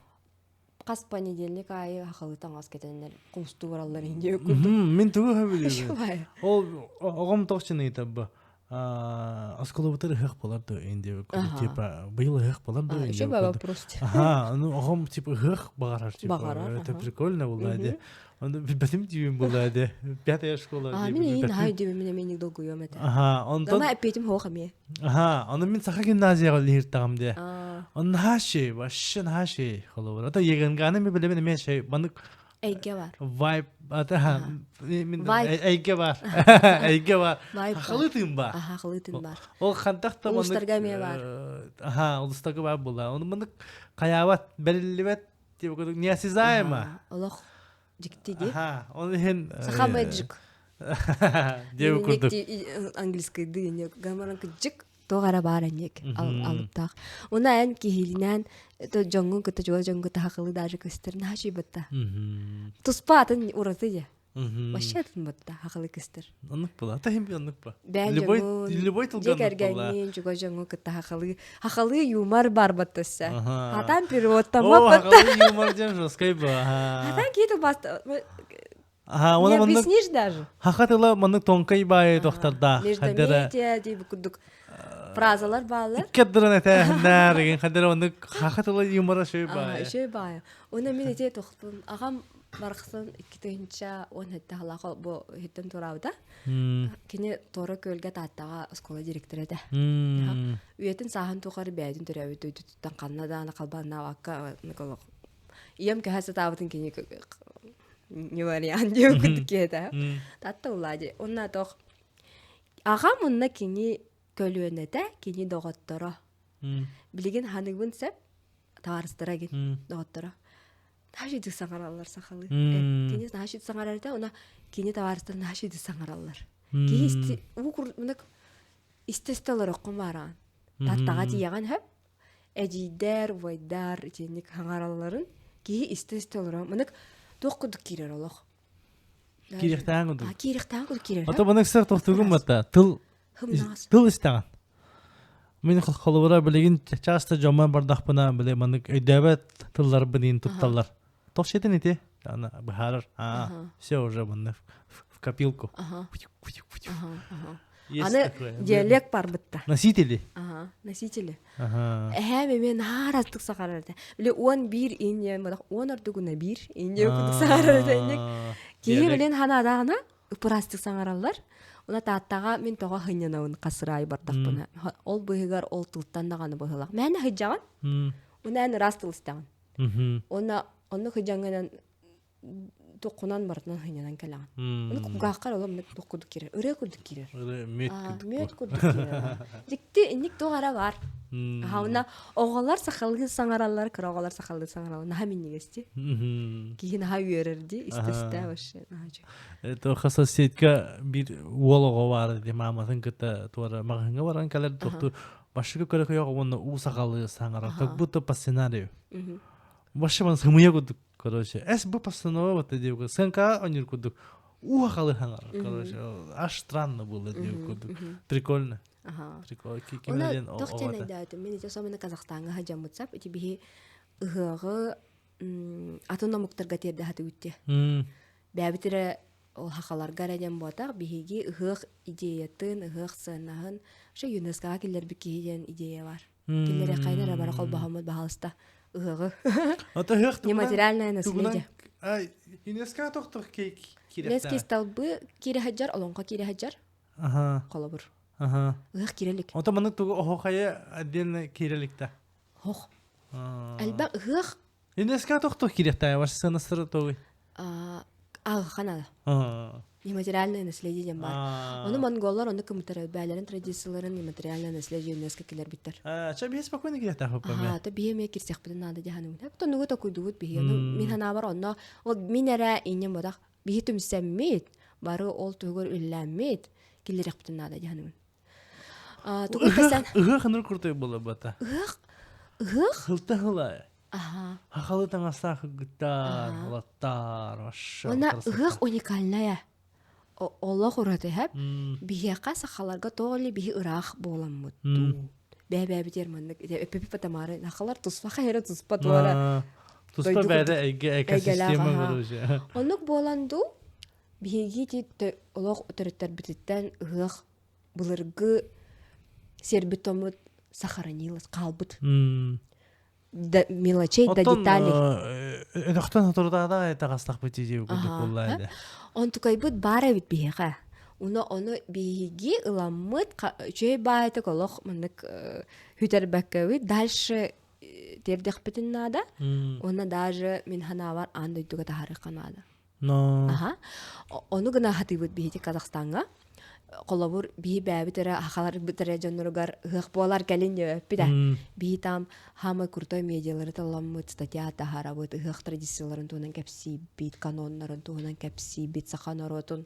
Хас понедельник аайы хахалы таҥас кэтэннэр кумстуу бараллар индия курдук. Мин тугу сөбүлүүбүн. Ол оҕом тоҕ чыныйтабы осколобутар ыһыах болар да индия типа быйыл ыһыах болар да Еще вопрос. Ага, ну оҕом типа ыһыах баҕарар типа это прикольно было де. Оны билбэтим диибин буолла де. Пятая школа. А, мин иин хай диибин мин эмиэ долгуйуом этэ. Аха, онтон Дома эппиэтим хоох эмиэ. Аха, оны мин саха гимназияга лиһиртаҕым де. Он наһаа вообще наһаа холобур. Ата еганганы ми билебин эмиэ шей манык Эйгэ бар. Вайб ата мин эйгэ бар. Эйгэ бар. Хахалы тыын бар. Аха, хахалы тыын бар. Ол хантах та манык Улустарга эмиэ бар. Аха, улустарга бар була. Оны манык хаябат, бериллибет Типа курдук неосязаемо. Олох дьикти дии. Аха, ол иһин Саха мэджик. Диэби курдук. Английскайдыы не гамаранка джик туох эрэ баар аньек алыптаах. Уна эн киһилинээн дьоҥҥун кытта чугас дьоҥҥун кытта хахылыы даже көстөр наһаа үчүгэй Туспа атын ураты дьэ. Вообще атын батта хахалы кыстыр. Оннук була. Ата хим оннук ба. Бээн Любой дьоҥҥун, любой тылга дьиэ оннук була. кэргэҥҥин, чугас дьоҥҥун кытта хахалыы. Хахалыы юмор бар баттасса. Аха. Хатан О, переводтаммат батта. хахалыы юмор диэн жесткай ба. Аха. Хатан киһи тылбаста Аха, Не оны маннык объяснишь даже. хаха тыла маннык тонкай баайы тохтардаах. Хаддара Междометие дии курдук фразалар бааллар. иккердерен этээһиннээр деген хаддара оннук хаха тыла юмора шөй Аха, баайы. үчүгэй баайы. Уна мин ити тохтун аҕам Барахсан 2017 сыллаах бу иһиттэн туораабыта. Кини Туора Күөлгэ Тааттаҕа оскуола директора этэ. Үйэтин сааһын тухары бэйэтин төрөөбүт дойдутуттан ханна даҕаны халбаннаабакка ийэм көһө сатаабытын кини не вариант диэн курдук киһи этэ. Таатта улаа дии. Онно тох аҕам онно кини көлүөнэтэ, кини доҕотторо. Билигин ханыыбын сөп, табаарыстара гин доҕотторо. Наһаа саҥараллар сахалыы. Кини наһаа саҥарар этэ, уна кини табаарыстар наһаа саҥараллар. Киһи исти уу курдук истэ-истэ олороххун баараан. Таттаҕа тиийэҕин хөп, эдьиийдэр, убайдар итинник хаҥаралларын киһи истэ-истэ олорон мынык туох курдук киирэр олох. Киириэхтээн курдук. Киириэхтээн курдук киирэр. Ото мынык сыр тохтугун батта тыл тыл истэҕин. Мин холобура билигин часто дьоммор бардахпына били маннык өйдөөбөт тылларбын иин тутталлар. Тох сетин ити ана быһаарар. А, все уже манна в копилку. Аны диалект барбытта. Носители. Ага, носители. Эһээм эмиэ наһаа араастык саҕарар этэ. Били 11 иньэ, он ордугуна биир иньэ курдук саҕарар этэ. Киһи билин ханаадааҕына ыпыраастык саҥараллар. Уна Тааттаҕа мин тоҕо сынньанабын хасыраай бардахпына. Ол быыһыгар ол тылтан даҕаны быһыылаах. Мээнэ сылдьаҕын. Уна эн ыраас тыл истэҕин. Уонна онно сылдьаҥҥынан туоххунан барытынан сынньанан кэлэҕин. Ону кулгааххар ол оннук туох курдук киирэр. Ырыа курдук киирэр. Ырыа мүөт курдук. Мүөт курдук киирэр. Дьикти инник туох эрэ баар. Аха, оҕолор сахалыы саҥараллар, кыра оҕолор сахалыы саҥараллар. Наһаа минньигэс дии. Киһи наһаа үөрэр дии, истэ-истэ вообще. Туохха соцсетька биир уол оҕо баар дии мааматын кытта туора маҕаһыыҥҥа баран кэлэр тохту башыга көрө көйөҕө уонна уу сахалыы саҥарар как будто по сценарию. Вообще ман сымыйа курдук короче. Эс бу постанова вот диэбит сценка онньур курдук уу сахалыы саҥарар короче аж странно было диэбит курдук прикольно. Прикольно. Кимнеден Туох диэн өйдөөтүм мин ити особенно Казахстаҥҥа сылдьаммыт сап ити биһи ыһыаҕы атын омуктарга тиэрдэ сатыыбыт Бэйэбит эрэ ол хахаларга эрэ диэн буотах, биһиги ыһыах идеятын, ыһыах сыаннаһын вообще ЮНЕСКОҕа киллэрбит киһи диэн идея бар. Киллэриэххэйин эрэ бары холбоһоммут баһаалыста ыһыаҕы. Ото ыһыах Нематериальное наследие. ЮНЕСКО тохтох ЮНЕСКО столбы киирэ сылдьар, олоҥхо киирэ сылдьар. Холобур. Ыһыах киирэ илик. Ото маннык тугу оһохайы отдельно киирэ илик да? Хох. Элбэх ыһыах ЮНЕСКО тохтох киириэхтээх ваш сыанастары тугуй? Аҕыханала. Нематериальное наследие диэн баар. Ону монголлар ону кымтар бээлэрин традицияларын нематериальное наследие ЮНЕСКО киллэрбиттэр. Ча биһи спокойно кириэхтээх Аа, то биһи эмиэ кирсиэхпитин наада дии саныыбын. Тоннугу токуйдубут биһи. Ону мин санаабар онно ол мин эрэ инньэм бодах биһи түмсэммит, бары ол туһугар үллээммит киллэриэхпитин наада дии саныыбын. Тугу кэсэн? Ыһыах ыныр куртой буола бата. Ыһыах ыһыах Хылта хыла. Хахалы таҥастаах кыргыттар, уолаттар, вообще. Уонна ыһыах уникальная. Олох ураты хэп. Биһиэхэ сахаларга тоҕо ли биһи ыраах буоламмыт дуу. Бэйэ-бэйэбитигэр маннык өппүпү потамары нахалар туспа хайара туспа туора. Туспа бэйэ эйгэ экосистема короче. Оннук буолан дуу биһиги олох төрүттэрбититтэн ыһыах былыргы сиэрбит-томмут сохранилось хаалбыт. До мелочей, до деталей. Өтөхтөн соторутаада таҕастахпыт дии курдук буолла этэ. Онтукайбыт баар эбит биһиэхэ. Уна ону биһиги ыламмыт үчүгэй баайтык олох маннык хүтэрбэккэбит дальше тиэрдэхпитин наада. Уонна даже мин ханаабар аан дойдуга таһаарыахха наада. Но. Аха. Ону гына хатыыбыт биһиги Казахстаҥҥа. Холобур, биһи бэйэбит эрэ хахаларбыт эрэ дьонноругар ыһыах буолар кэлин диэбэппит ээ. Биһи там хаамай крутой медиалары талламмыт, статья таһаарабыт, ыһыах традицияларын туһунан кэпсиибит, каноннарын туһунан кэпсиибит, саха норуотун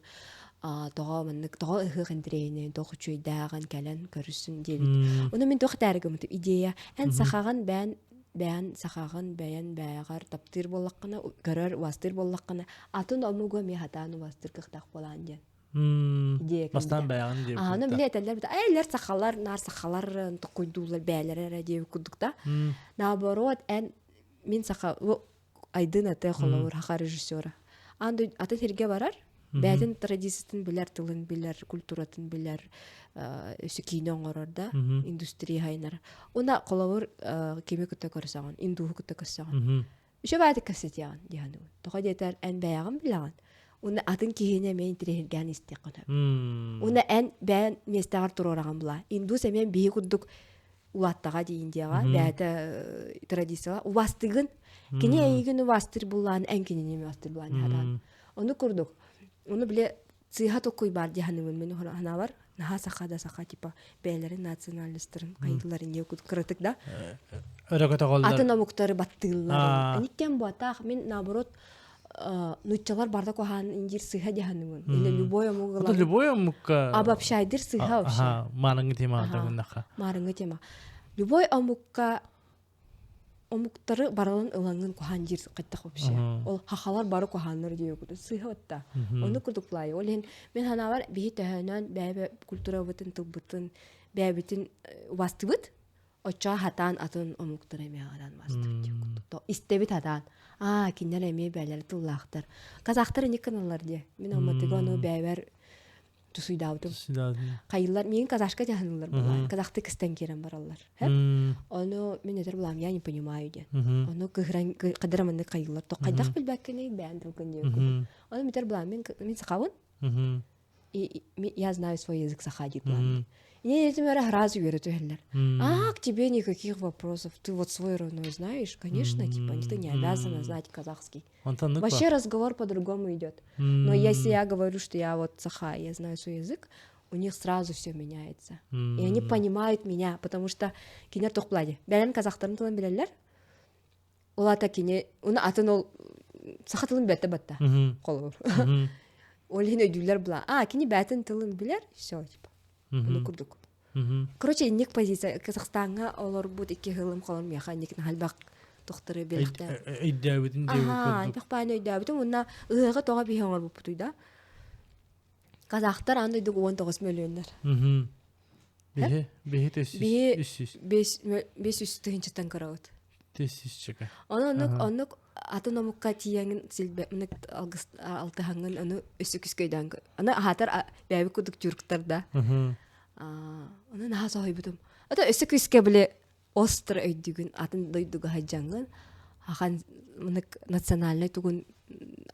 тоҕо маннык тоҕо ыһыах интэриэһинэйин, тоҕо үчүгэйдээҕин кэлэн көрүссүн диэбит. Ону мин туох этээри гыммытым идея эн сахаҕын бэйэн бэйэн сахаҕын бэйэн бэйэҕэр таптыыр буоллаххына, көрөр, убаастыыр буоллаххына, атын омугу эмиэ сатаан убаастыыр кыахтаах буолаан диэн. Идея Бастаан бэйэҕин диэбит Аны били этэллэр бит, ээлэр сахалар, наар сахалар токуйдуулар бээлэр эрэ диэбит курдук да. Наоборот, эн мин саха Айдын аты холобур саха режиссера. Ан атын сиргэ барар, бэйэтин традициятын билэр, тылын билэр, культуратын билэр, өссө киинэ оҥорор да, индустрия хайнар. Уна холобур кими кытта көрсөҕүн, индуһу кытта көрсөҕүн. Үчүгэй баҕайытык кэпсэтиэҕин дии саныыбын. Тоҕо диэтэр эн бэйэҕин билэҕин. Уонна атын киһини эмиэ интэриэһиргээн истиэххин сөп. Уонна эн бэйэн миэстэҕэр туруораҕын була. Индус эмиэ биһи курдук улааттаҕа дии Индияҕа бэйэтэ традицияла убастыгын. Кини эйигин убастыр буллаан эн кинини убастыр булаан хараан. Ону курдук. Ону биле сыыһа толкуй баар дии саныыбын мин санаабар наһаа саха да саха типа бэйэлэрин национальностарын хайдыларын диye кыратык да өрө көтөҕөллөр атын омуктары баттыыллар никкем буатаах мин наоборот нуччалар барда куһаан индир сыыһа дии саныыбын или любой омук Это любой омукка обобщайдыр сыыһа вообще маарыҥҥы тема тагыннаха маарыҥҥы тема любой омукка омуктары барылын ылаҥҥын куһаан диир хайдах вообще. Ол хахалар бары куһааннар диye курдук сыыһа отта. Ону курдук плайы. Ол иһин мин санаабар биһи төһөнөн бэйбэ культурабытын, тылбытын, бэйэбитин убастыбыт, оччоҕо хатаан атын омуктары эмиэ аҕаран бастыбыт диye курдук. Истэбит хатаан. Аа, кинилэр эмиэ бэйэлэрэ тыллаахтар. Казахтар инник гыналлар диye. Мин Алматыга ону бэйэбэр тусуйдаабытым. Хайыллар миигин казашка дьаһаныллар булаан. Казахты кыстан киирэн бараллар. Ону мин этэр булаам я не понимаю диэн. Ону кыһыран кадыра маннык хайыллар. То хайдах билбэккиний бээн тылгын диэн курдук. Ону митер булаам мин мин сахабын. И я знаю свой язык саха диир булаам. И этим эрэ сразу үөрэ түһэллэр. А, к тебе никаких вопросов. Ты вот свой родной знаешь, конечно, типа, ты не обязана знать казахский. Вообще разговор по-другому идет. Но если я говорю, что я вот саха, я знаю свой язык, у них сразу все меняется. И они понимают меня, потому что кинер тохплади. Бэлэн казахтарын тылын билэллэр. Ол ата кини, уна атын ол саха тылын бэтте батта. Холобур. Ол иһин өйдүүллэр була. А, кини бээтин тылын билэр, все, типа. Ону курдук. Короче, инник позиция Казахстаҥҥа олорбут икки сылым холон миэхэ инник наһальбах тохтору биэхтэ. Өйдөөбүтүн диэбит курдук. Элбэх бааны өйдөөбүтүм уонна ыһыаҕы тоҕо биһи оҥорбуппутуй да. Казахтар аан дойдуга 19 мөлүйүөннэр. Биһи биһи төс Биһи 5 5 тыһыынчаттан кырабыт. Тысяча. Ону оннук оннук атын омукка тиийэҥин силбэ мынык алгыс алтыһаҥҥын ону өссө күскөйдөөн аны аһаатар бэйэбит курдук тюрктар да. Ону наһаа соһуйбутум. Ата өссө күскэ били остро өйдүгүн атын дойдуга сылдьаҥҥын ахан мынык национальнай тугун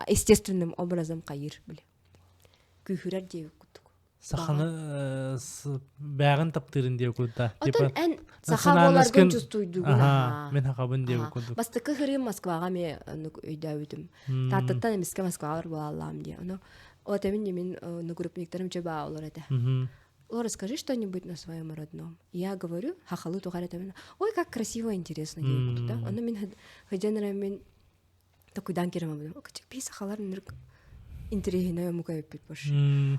естественным образом хайыр били күүһүрэр диэбит курдук. Саханы бээҕин таптыырын диэ курда. Оттон эн саха буоларгын чувствуйдугун. Мин хахабын диэ курдук. Бастакы хырыым Москваҕа эмиэ оннук өйдөөбүтүм. Тааттаттан эмискэ Москваҕа буолаллаам диэ. Ону вот эмин мин группниктарым чөбаа олор этэ. Лора, скажи что-нибудь на своем родном. Я говорю, хахалы тугар этэмин. Ой, как красиво, интересно диэ да. Ону мин хыдьан мин Токуйдаан киирэн барбытым. Окчик бии сахалар нырк интэриэһинэй омук эбиппит больше.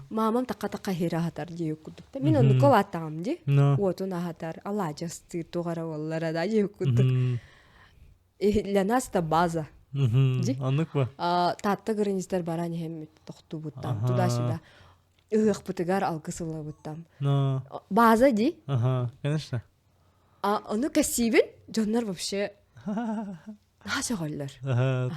Маамам такка-такка иһири аһатар диэбит курдук да. Мин оннукка улааттаҕым дии. Уотун аһатар, алаадьы астыыр, туох эрэ буоллара да диэбит курдук. Для нас это база. Ди. Оннук ба. Таатта граництар баран иһэммит тохтуубуттан туда-сюда. Ыһыахпытыгар алгыс ылабыттан. База ди. Ага, конечно. А ону кэссиибин дьоннор вообще Наһаа сөҕөллөр.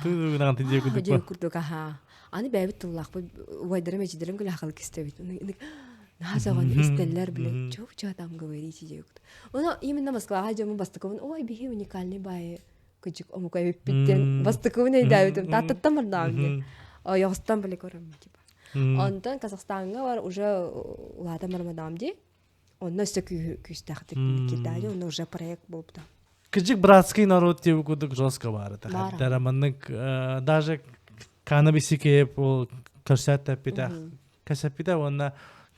Тыы диэ курдук. Диэ курдук аһаа. Аны бэйэбит тыллаахпыт убайдарым эчидэрим күлэ хахалык истэбит. Наһаа сөҕөн истэллэр бile. Чё чё там говорите диэ курдук. Ону именно Москваҕа дьоммун бастакыбын ой биһи уникальный баайы кыдьык омук эбиппит диэн бастакыбын өйдөөбүтүм. Тааттаттан бардаҕым диэн. Ойоҕостон бile көрөм типа. Онтон Казахстаҥҥа бар уже улаатан бармадаҕым дии. Онно өссө күүстээхтик киирдээри, онно уже проект буолбута. Кыдьык братский народ диэби курдук жестко баар это. Хаттара маннык даже канабисикеп ол көрсөт тэппитэ. Кэсэппитэ уонна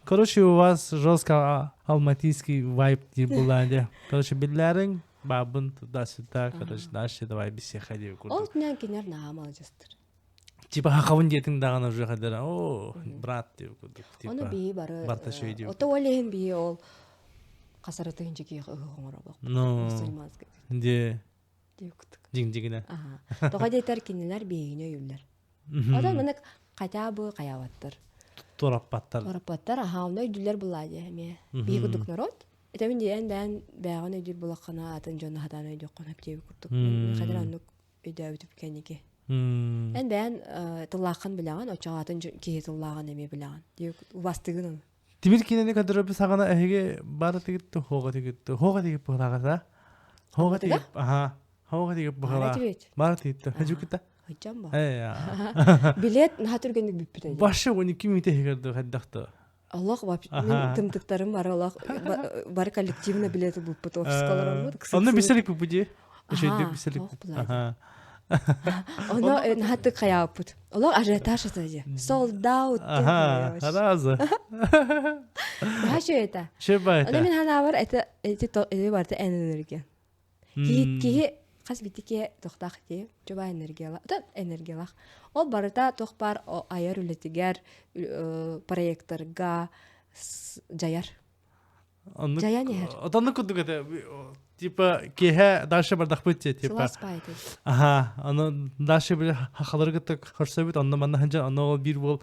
Короче, у вас жестко алматийский вайб диир булаан Короче, биллээриҥ баабын туда-сюда, короче, дальше давай бисиэхэ диэби курдук. Ол түнэн кинер наһаа маладьыстыр. Типа хахабын диэтиҥ даҕаны уже хадара о брат диэбит курдук типа Ону бии бары барта шөй диэбит ото ол иһин бии ол хасараты хинчики ыһык оҥоробох ну мусульманский де диэбит курдук дьиҥ-дьиҥинэ Аха. Тоҕо диэтэр кинилэр биһигини өйүүллэр. Оттон маннык хотя бы хайаабаттар. Туораппаттар. Туораппаттар, аха, онно өйдүүллэр булаа дии эмиэ. Биһи курдук народ. Этэмин диэн бэйэн бэйэҕин өйдүүр булаххына атын дьону хатаан өйдүөххүн сөп диэбит курдук. Мин оннук өйдөөбүтүм кэнники. Эн бэйэн тыллааххын билэҕин, оччоҕо атын киһи тыллааҕын эмиэ билэҕин. Убастыгын ону. Тимир кинини көрдөрөбү саҕана эһиги бары тигитту, хоға тигитту, хоға тигип буолаҕата. Хоға тигип, аха. Хауга тиге бахала. Бара тиитте. Хажукита. Хажам ба. Билет наха түргенник бүппүт. Башы 12 миң тегерди хайдахты. Олох мен тымтыктарым бар олох бары коллективно билети булпут офиска олороммут. Онно бисерик бу ди. Ошойдук бисерик. Оно нахатык хаyaаппыт. Олох ажиотаж это ди. Sold out. Ага, разы. Наша это. Шеба это. Оно мен ханабар это эти эти барта энергия. Киһи киһи хас битике тохтах ди жуба энергиялах энергиялах. Ол барыта тох бар айар үлэтигэр проекторга дьайар. Дьайан иһэр. Отонну курдук это типа киһэ дальше бардахпыт типа. Аха, аны дальше били хахалары кытта көрсөбүт, онно манна ханжан, онно ол бир бол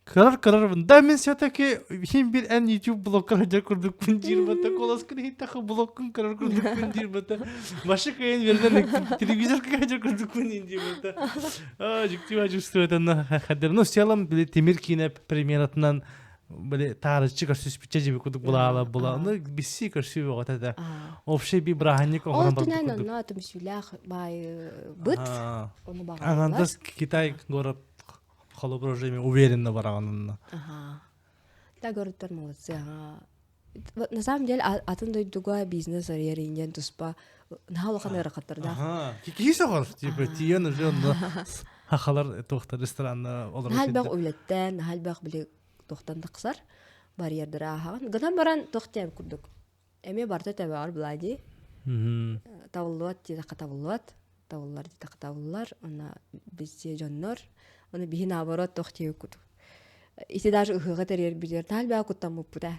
Кырар кырарбын. Да мен все-таки хим бир эн YouTube блокка хадьар курдукпун диир бата колоскун иһиттахы блоккун кырар курдукпун диир бата Маша кыйын верден телевизорга хадьар курдукпун диир бата А, жиктива чувствует она хадер. Ну, в целом, били Тимир кине премьератынан били таарыччы көрсүспүччэ жиби курдук булаала була. Ну, бисси көрсүү боҕот это. Общий би браһанник Ол оҕорон түнэн барбыт курдук. онно түмсүүлээх баай быт ону баҕараллар. Анандас Китай город холобур уже уверенно бараҕын Ага. Да, городтар молодцы, ага. Вот на самом деле атын дойдуга бизнес арыйар туспа наһаа улахан ыарахаттардаах. Ага. Киһи соҕор, типа тиийэн уже онно хахалар туохтар ресторанна олорор Наһаа элбэх үлэттэн, наһаа элбэх били туохтан тахсар барьердары ааһаҕын. Гынан баран туох диэн курдук. Эмиэ барыта төбөҕөр буолаа дии. Табыллыбат диэтэххэ табыллыбат, табыллар диэтэххэ табыллар. Уонна везде дьоннор. Аны биһи наоборот туох диэбит курдук. Ити даже ыһыаҕы тэрийэрбитигэр наһаа элбэҕи куттаммыппыт ээ.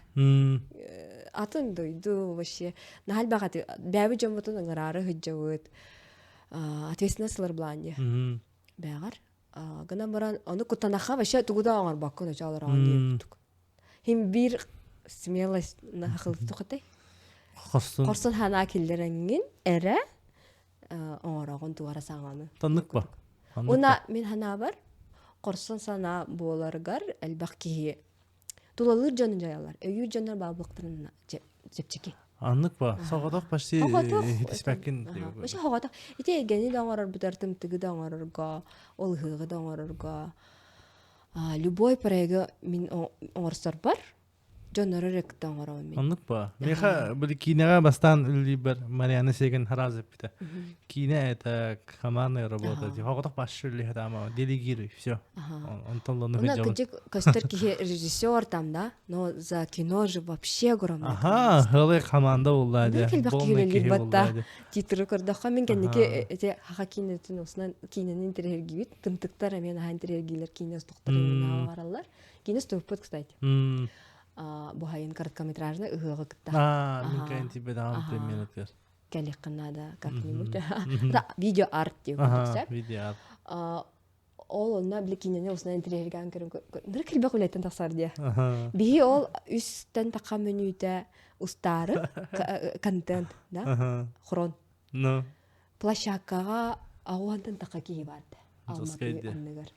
Атын дойду вообще наһаа элбэх бэйэбит дьоммутун ыҥыраары сылдьабыт. Ответственность ылар былаан дии. Бэҕэр. Гынан баран ону куттанахха вообще тугу да оҥорбоккун очо олороҕун диэбит Хим биир смелость нахылтухатай. Хорсун. Хорсун ханаа киллэрэҥҥин эрэ оҥороҕун туора саҥаны. Таннык ба. Уна мин ханаабар хорсун санаа буоларыгар элбэх киһи тулалыыр дьону дьайалар. Өйүүр дьоннор баалбыктарын чэпчэки. Аннык ба. Соҕотох почти хитиспэккин. Вообще соҕотох. Ити эйгэни да оҥорорбутар, тымтыгы да оҥорорго, ол ыһыаҕы да оҥорорго любой проегы мин оҥорсорбор дьоннору эрэ кытта оҥоробун мин. Оннук ба. Миэхэ били киинэҕэ бастаан үлэлиирбэр Марианна Сегин хараас эппитэ. Киинэ это командная работа. Хоҕотох башшы үлэлиһэ ама делегируй все. Онтон лону Уна кыдьык көстөр киһи режиссер там да, но за кино же вообще огромная Ага, хылы команда булла дии. Киһи батта титры көрдөххө мин кэнники эти хаха киинэтин осунан киинени интэриэһиргиибит тымтыктар эмиэ наһаа интэриэһиргиилэр киинэ устуктарын бараллар киинэ устубуппут кстати бу хайын короткометражный ыһыаҕы кытта мин кэлин тиийбэтэҕим премьератыгар кэлиэххин наада как-нибудь видео арт диэн курдук видео арт ол онно били киинэни осунан интэриэһиргээн көрөн ныры килбэх үлэттэн тахсар диэ биһи ол үстэн таха мөнүүтэ устаары контент да хрон площадкаҕа аҕуантан таха киһи баарда Алматы анныгар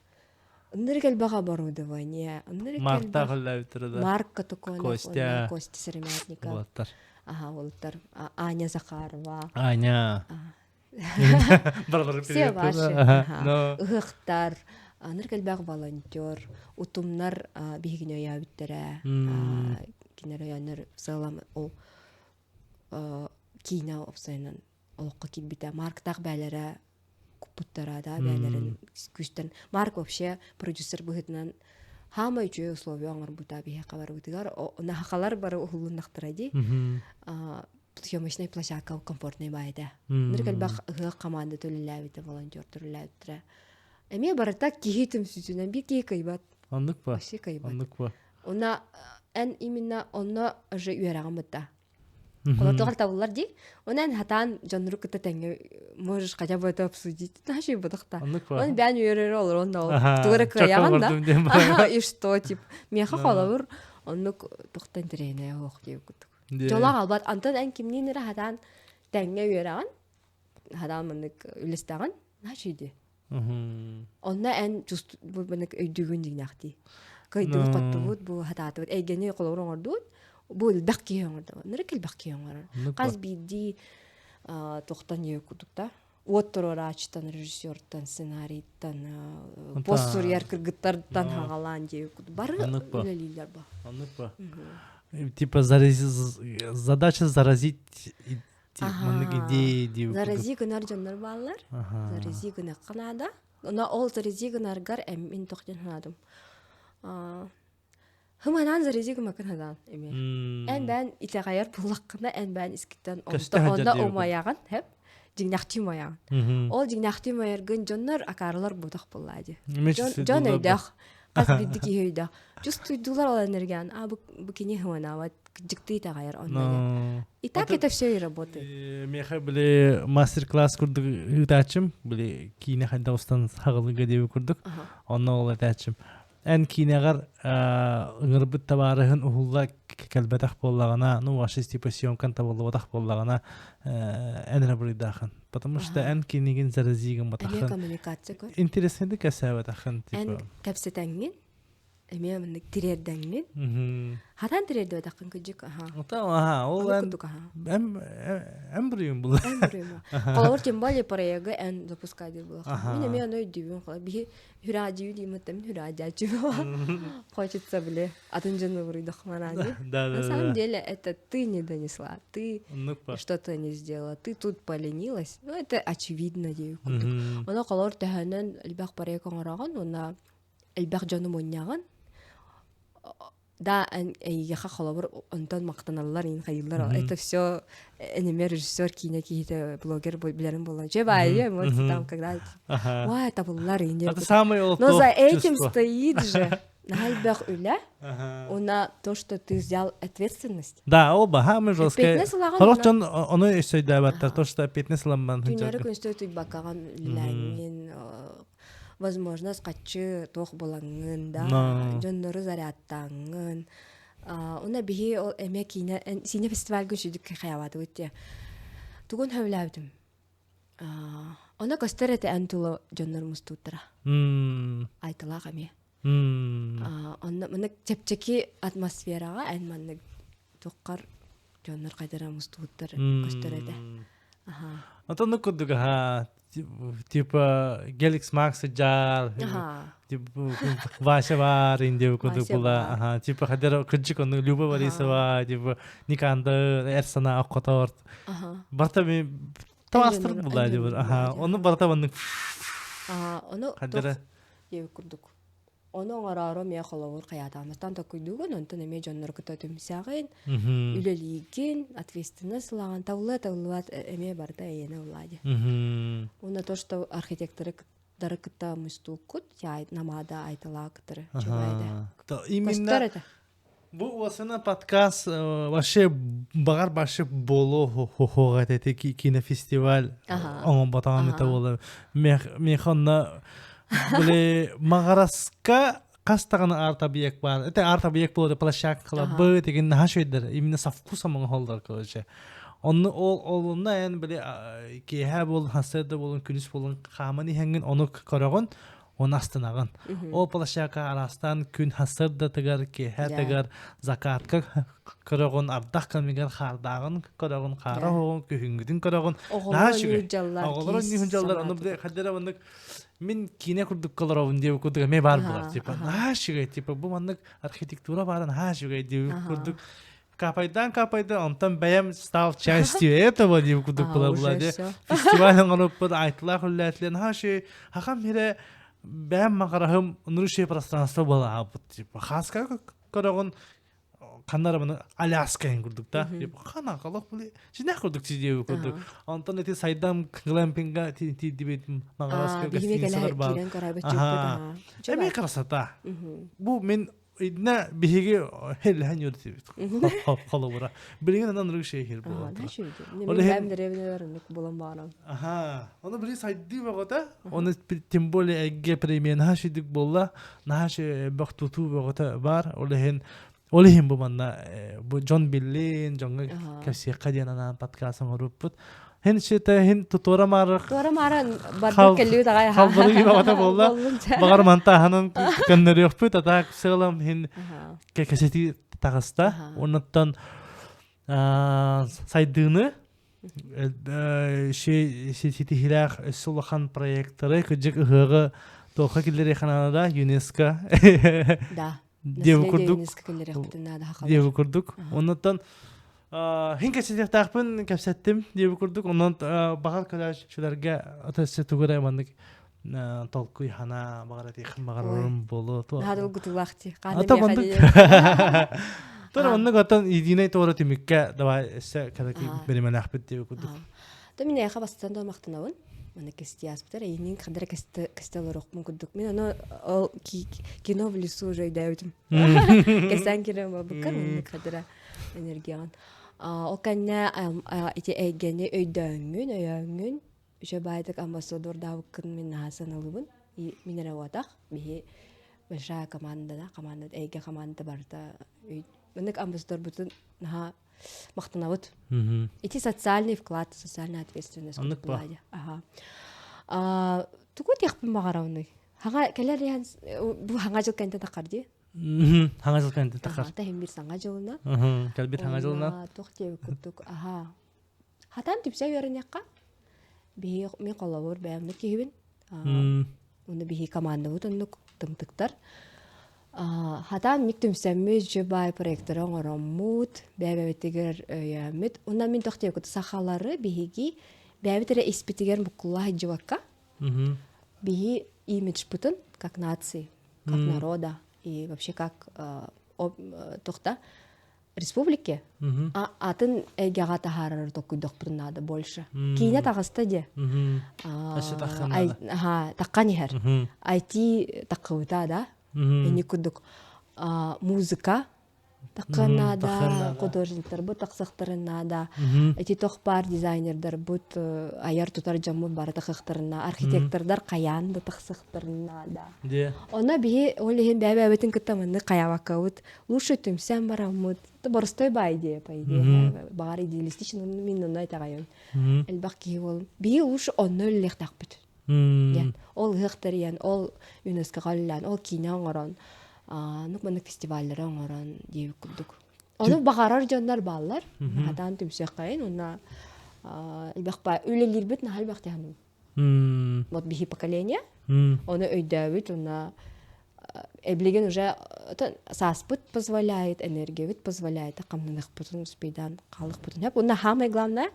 Ынырык элбэх оборудование, ынырык Марта да. Марк Катуконов, Костя, Костя Сыромятников. Ага, уолаттар. Аня Захарова. Аня. Все ваши. Ыһыахтар, аныр элбэх волонтер, утумнар биһигини өйөөбүттэрэ. Кинилэр өйөөннөр сыалам ол киинэ опсайынан олоххо киирбитэ. Марктаах бээлэрэ куппуттара да бээлэрин күүстэн. Марк вообще продюсер быһыытынан хаамай үчүгэй условия оҥорбута биһиэхэ барыбытыгар. Нахалар бары уһуллуннахтара дии. Съемочная площадка комфортный баа этэ. Ныр элбэх ыһыах команда төлөлөөбүтэ, волонтер төлөлөөбүттэрэ. Эмиэ барыта киһи түмсүүтүнэн биир киһи кыйбат. Оннук ба. Вообще кыйбат. Оннук ба. Уна эн именно онно уже үөрэҕим бытта. Холотоҕор табыллар дии. Онон хатаан дьоннору кытта тэҥҥэ можешь хотя бы это обсудить. Наша бытахта. Он бээн үөрэр олорон да ол. Тугу эрэ кыайаҕын да. И что, тип, миэхэ холобур оннук тохтон интэриэһинэй оһох диэбит курдук. Дьоло хаалбат. Антон эн кимниин эрэ хатаан тэҥҥэ үөрэҕин, хатаан маннык үлэстэҕин, наша иди. Онно эн бу маннык өйдүүгүн дьиҥнээхтии. Кыайдыбыт, хоттубут, бу хатаатыбыт, эйгэни холобур оҥордубут, бу элбэх киһи оҥордо. Нырык элбэх киһи оҥорор. Хас биирдии тохтон курдук да. Уот туруорааччытан, режиссертан, сценарийтан, пост суруйар кыргыттартан хаҕалаан диэбит бары үлэлииллэр ба. Оннук ба. Типа задача заразить маннык идеи диэбит Зарази гынар дьоннор бааллар. Зарази гынахха наада. Но ол зарази гынаргар мин тох диэн санаатым. Хыманан зарази гымакын хадаан эми. Эн бээн итэҕэйэр буллаххына эн бээн искиттэн онно умайаҕын хэп дьиҥнэхтии умайаҕын. Ол дьиҥнэхтии умайаргын дьоннор акаарылар буотах буоллаа дии. Дьон өйдөөх хас биирдии киһи өйдөөх. Чувствуйдулар ол энергияны а бу кини хыманаабат дьикти итэҕэйэр онно. И так это все и работает. Миэхэ били мастер-класс курдук ыытааччым, били киинэ хайдах устан хаҕылыга диэби курдук. Онно ол этээччим. Эн киинэҕэр ыҥырбыт табаарыһын уһулла кэлбэтэх буоллаҕына, ну, ваши типа съемкан табыллыбатах буоллаҕына, эн эрэ буруйдаахын. Потому что эн кинигин заразигын батахын. Эмиэ коммуникация көр. Интересный кэсээбэтэхин типа. Эн кэпсэтэҥҥин эмиэ маннык тириэрдэҥҥин хатан тириэрдибэтэххин кыдьык аха аха ол эн эм эм буруйум була эм буруйум холобур тем более проегы эн запускайдыр була мин эмиэ ону өйдүүбүн холобур биһи хүрээдьүү диимэттэн мин хүрээдьээччи хочется били атын дьону буруйдахманаани на самом деле это ты не донесла ты что-то не сделала ты тут поленилась ну это очевидно диэбит курдук ону холобур төһөнөн элбэх проект оҥороҕун уонна элбэх дьону мунньаҕын да эйиэхэ холобур онтон махтаналлар иин хайыыллар это все эниме режиссер киинэ киһитэ блогер билэрим буолла дьэ баайы эмоции там когда ой табыллар иин это самый но за этим стоит же элбэх үлэ уна то что ты взял ответственность да ол баха мы жесткая Хорох дьон ону өссөйдөөбөттөр то что петнес ламман түннэри күнүстэ туйбаккаҕан үлэлээҥҥин возможность хаччы туох булаҥҥын да дьоннору зарядтааҥҥын уна биһи ол эмиэ киинэ сиинэ фестивальга үчүгдүк хайаабатыбыт диэ тугун сөбүлээбитим оно көстөр этэ эн тула дьоннор мустууттара айтылаах эмиэ онно маннык чэпчэки атмосфераҕа эн маннык туоххар дьоннор хайдара мустубуттар көстөр этэ Ото ну курдук аха типа Геликс Макс жаар типа Вася бар инде курдук була аха типа хадер кыджик ону Люба Борисова типа Никандр Эрсана Аккотор барта ми тавастыр була дебир аха ону барта маннык ону хадера курдук Ону оҥороору эмиэ холобур хайаатааммыттан толкуйдуугун, онтон эмиэ дьоннору кытта түмсэҕин, үлэлиигин, ответственность ылаҕын, табыллыа табыллыбат эмиэ барыта эйиэнэ ыллаа дии. Уонна то, что архитекторы кытта мустууккут, намаада айталаа кытары чубайда. Именно это. Бу уосана подкаст вообще багар башы боло хохоға эти кинофестиваль оҥон это боло мехонна били магараска хас даҕаны арт-объект баар. Это арт-объект буолар площадкалар быт деген наһаа үчүгэйдэр. Именно со вкусом оҥоһоллор короче. Онну ол олунна эн били киэһэ буолун, хасыарда буолун, күнүс буолун хааман иһэҥҥин ону көрөҕүн, оны астынаҕын. Ол площадка араастаан күн хасырдатыгар, киэһэтигэр, закатка көрөҕүн, ардах кэмигэр хаардааҕын көрөҕүн, хаара оһоҕун, күһүҥҥүтүн көрөҕүн. Оҕолор ньуһдьаллар. Оҕолор ньуһдьаллар, ону хаддара оннук мин киинэ курдук олоробун диэбит курдук эмиэ баар буолар. Типа, наһаа үчүгэй, типа, бу маннык архитектура баара наһаа үчүгэй диэбит курдук капайдаан капайдаан онтон бэйэм стал частью этого диэбит курдук була була де фестиваль оҥороппут айтылаах үллээтилэн наһаа үчүгэй хахам хирэ бэйэм маҕараһым нурушее пространство буолаабыт типа хаска көрөҕүн ханна эрэ маны Аляска эн курдук да хана халах били синэх курдук сидиэби курдук онтон ити сайдам глэмпинга тиийдибит маҕараска гостиницалар баар эмиэ красота бу мин Инна биһиги хеллэһэн юртибит холобура. Билигин анан рык шейхир буолан. Ол иһин булан баарам. Аха. Оны били сайды бөҕөтө. Оны тем более эгге премия наһаа шүйдүк буолла. Наһаа бөх тутуу бөҕөтө бар. Ол иһин ол иһин бу манна бу Джон Биллин дьоҥҥо кэпсиэххэ диэн анаан подкаст оҥоруппут. Хин шите хин тутуора маары Туора маара барбыт кэллибит аҕай халбарыы баҕата буолла. Баҕар мантааһанан көннөрүөхпүт атаак сыалам хин кэсэтии таҕыста. Оннуттан сайдыыны. Ситиһилээх өссө улахан проекттары кыдьык ыһыаҕы туохха киллэриэххэ наада ЮНЕСКО. Да. Диэбит курдук. ЮНЕСКО киллэриэхпитин наада хахалар. Диэбит курдук. Оннуттан хин кэпсэтиэхтээхпин кэпсэттим диэбит курдук. Онон баҕар көрөөччүлэргэ өссө тугу эрэ маннык толкуй хана баҕар этиэххин баҕарарым буолуо. Наһаа долгутуулаах дии. Ата оннук. Тор оннук оттон единый туора түмүккэ давай өссө кэлэки биримэлээхпит диэбит курдук. То мин эйиэхэ бастатан да махтанабын. Маны кэстиаспытар эйинин хандара кэстэ олорохпун курдук. Мин ону ол кино в лесу уже өйдөөбүтүм. Кэсээн киирэн буолбуккар маннык хадара энергияҕын. Ол кэннэ ити эйгэни өйдөөҥҥүн, өйөөҥҥүн үчүгэй баайдык амбассадордаабыккын мин наһаа саналыбын. Мин эрэ уотах, биһи большая команда да, команда, эйгэ команда барыта маннык амбассадорбутун наһаа махтанабыт. Ити социальный вклад, социальная ответственность. Оннук ба. Ага. Тугу диэхпин баҕарабыный? Хаҥа кэлэр иһэн бу хаҥа жыл кэнтэ тахар дии. Хаҥа жыл кэнтэ тахар. Та иһин бир саҥа жылына. Кэлбит хаҥа жылына. Туох диэбит курдук. Аха. Хатан түпсэ үөрэниэххэ. Биһи мин холобур бэйэммит киһибин. Уну биһи командабыт оннук тымтыктар. Хатан ник түмсэммит же бай проекторы оҥороммут, бэйэбитигэр өйөөммүт. Уна мин тохтуйукут сахалары биһиги бэйэбит эрэ испитигэр буккулла сылдьыбакка биһи имиджпытын как нации, как народа и вообще как тохта республике атын эйгэҕэ таһаарар токуйдохпутун наада больше. Киинэ таҕыста дии. Таххан иһэр. IT таххыбыта да. Эни курдук музыка таххан наада, художниктарбыт тахсахтарын наада. Эти тох баар дизайнердарбыт айар тутар дьоммут бары тахыахтарын архитектордар хайаан да тахсахтарын наада. Онно биһи ол иһин бэйэ-бэйэбитин кытта маннык хайаабаккабыт лучше түмсэн бараммыт боростой баа идея по идее баҕар идеалистичный мин онно итэҕэйэбин элбэх киһи буолун биһи лучше онно үлэлиэхтээхпит диэн ол ыһыах тэрийэн ол ЮНЕСКОҕа үлэлээн ол киинэ оҥорон нук маннык фестиваллары оҥорон диэбит курдук ону баҕарар дьоннор бааллар хатаан түмсүөххэйин уонна элбэх үлэлиирбит наһаа элбэх диэн вот биһи поколение ону өйдөөбүт уонна билигин уже сааспыт позволяет энергиябыт позволяет хамнаныхпытын успейдаан хаалыхпытын сөп уонна самое главное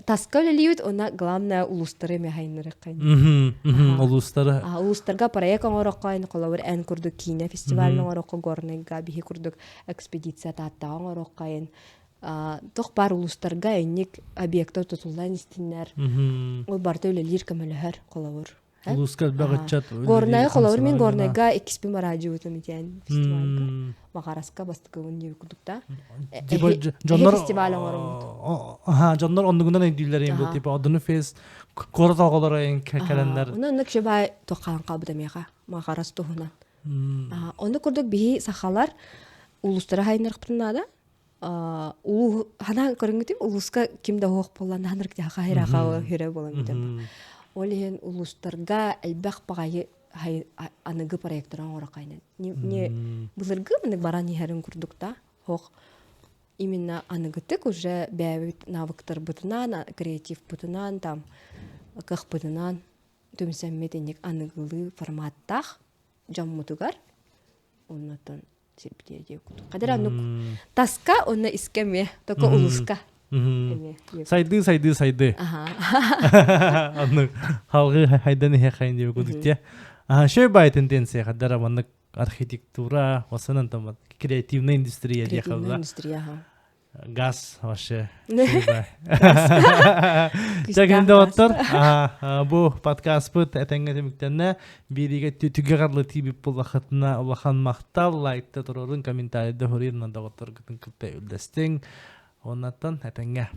таска үлэлиибит уонна главное улуустары эмиэ хайыннарыаххайын улуустары улуустарга проект оҥороххойн холобур эн курдук киинэ фестиваль оҥороххо горныйга биһи курдук экспедиция тааттаҕа оҥороххойн туох баар улуустарга инник объектар тутуллан истиннэр ол барыта үлэлиир көмөлөһөр холобур улууска элбэх ыччат Горнайга холобур мин Горнайга иккиспин бараадьыбытым итиэн фестивальга Маҕараска бастакыбын диэбит курдук да типа дьоннор фестиваль оҥороммут аха дьоннор оннугунан өйдүүллэр им бу типа одуну фест куорат оҕолоро кэлэннэр онно оннук бай туоххаан хаалбыта миэхэ Маҕарас туһунан онно курдук биһи сахалар улуустара хайыннарыхпытын наада улуу ханаан көрүҥүтүм улууска ким да уһуох буоллан ханырк хаһыраха хүрэ буолан бүтэн ол иһин улуустарга элбэх баҕайы аныгы проектор оҥорохайнан не былыргы мынык баран иһэрин курдук да хох именно аныгытык уже бэйэбит навыктарбытынан креативпытынан там кыахпытынан түмсэммит инник аныгылыы форматтаах дьоммутугар оннотон сирбитиэ диэ курдук. Хадыр аннук таска онно искэ эмиэ, только улуска эмиэ. Сайды, сайды, сайды. Оннук халгы хайдан иһэ хайын диэбит курдук тиэ. Шөй бай тенденция хаддара маннык архитектура, осынан там креативная индустрия диэ Креативная индустрия, ага. Газ вообще. Чэ доҕоттор, бу подкастпыт этэҥҥэ түмүктэннэ. Бииригэ түгэ қарлы тиибит буллахытына улахан махтал, лайкта турорун, комментарийда хоруйун доҕотторгутун кытта үллэстиҥ. Оннаттан этэҥҥэ.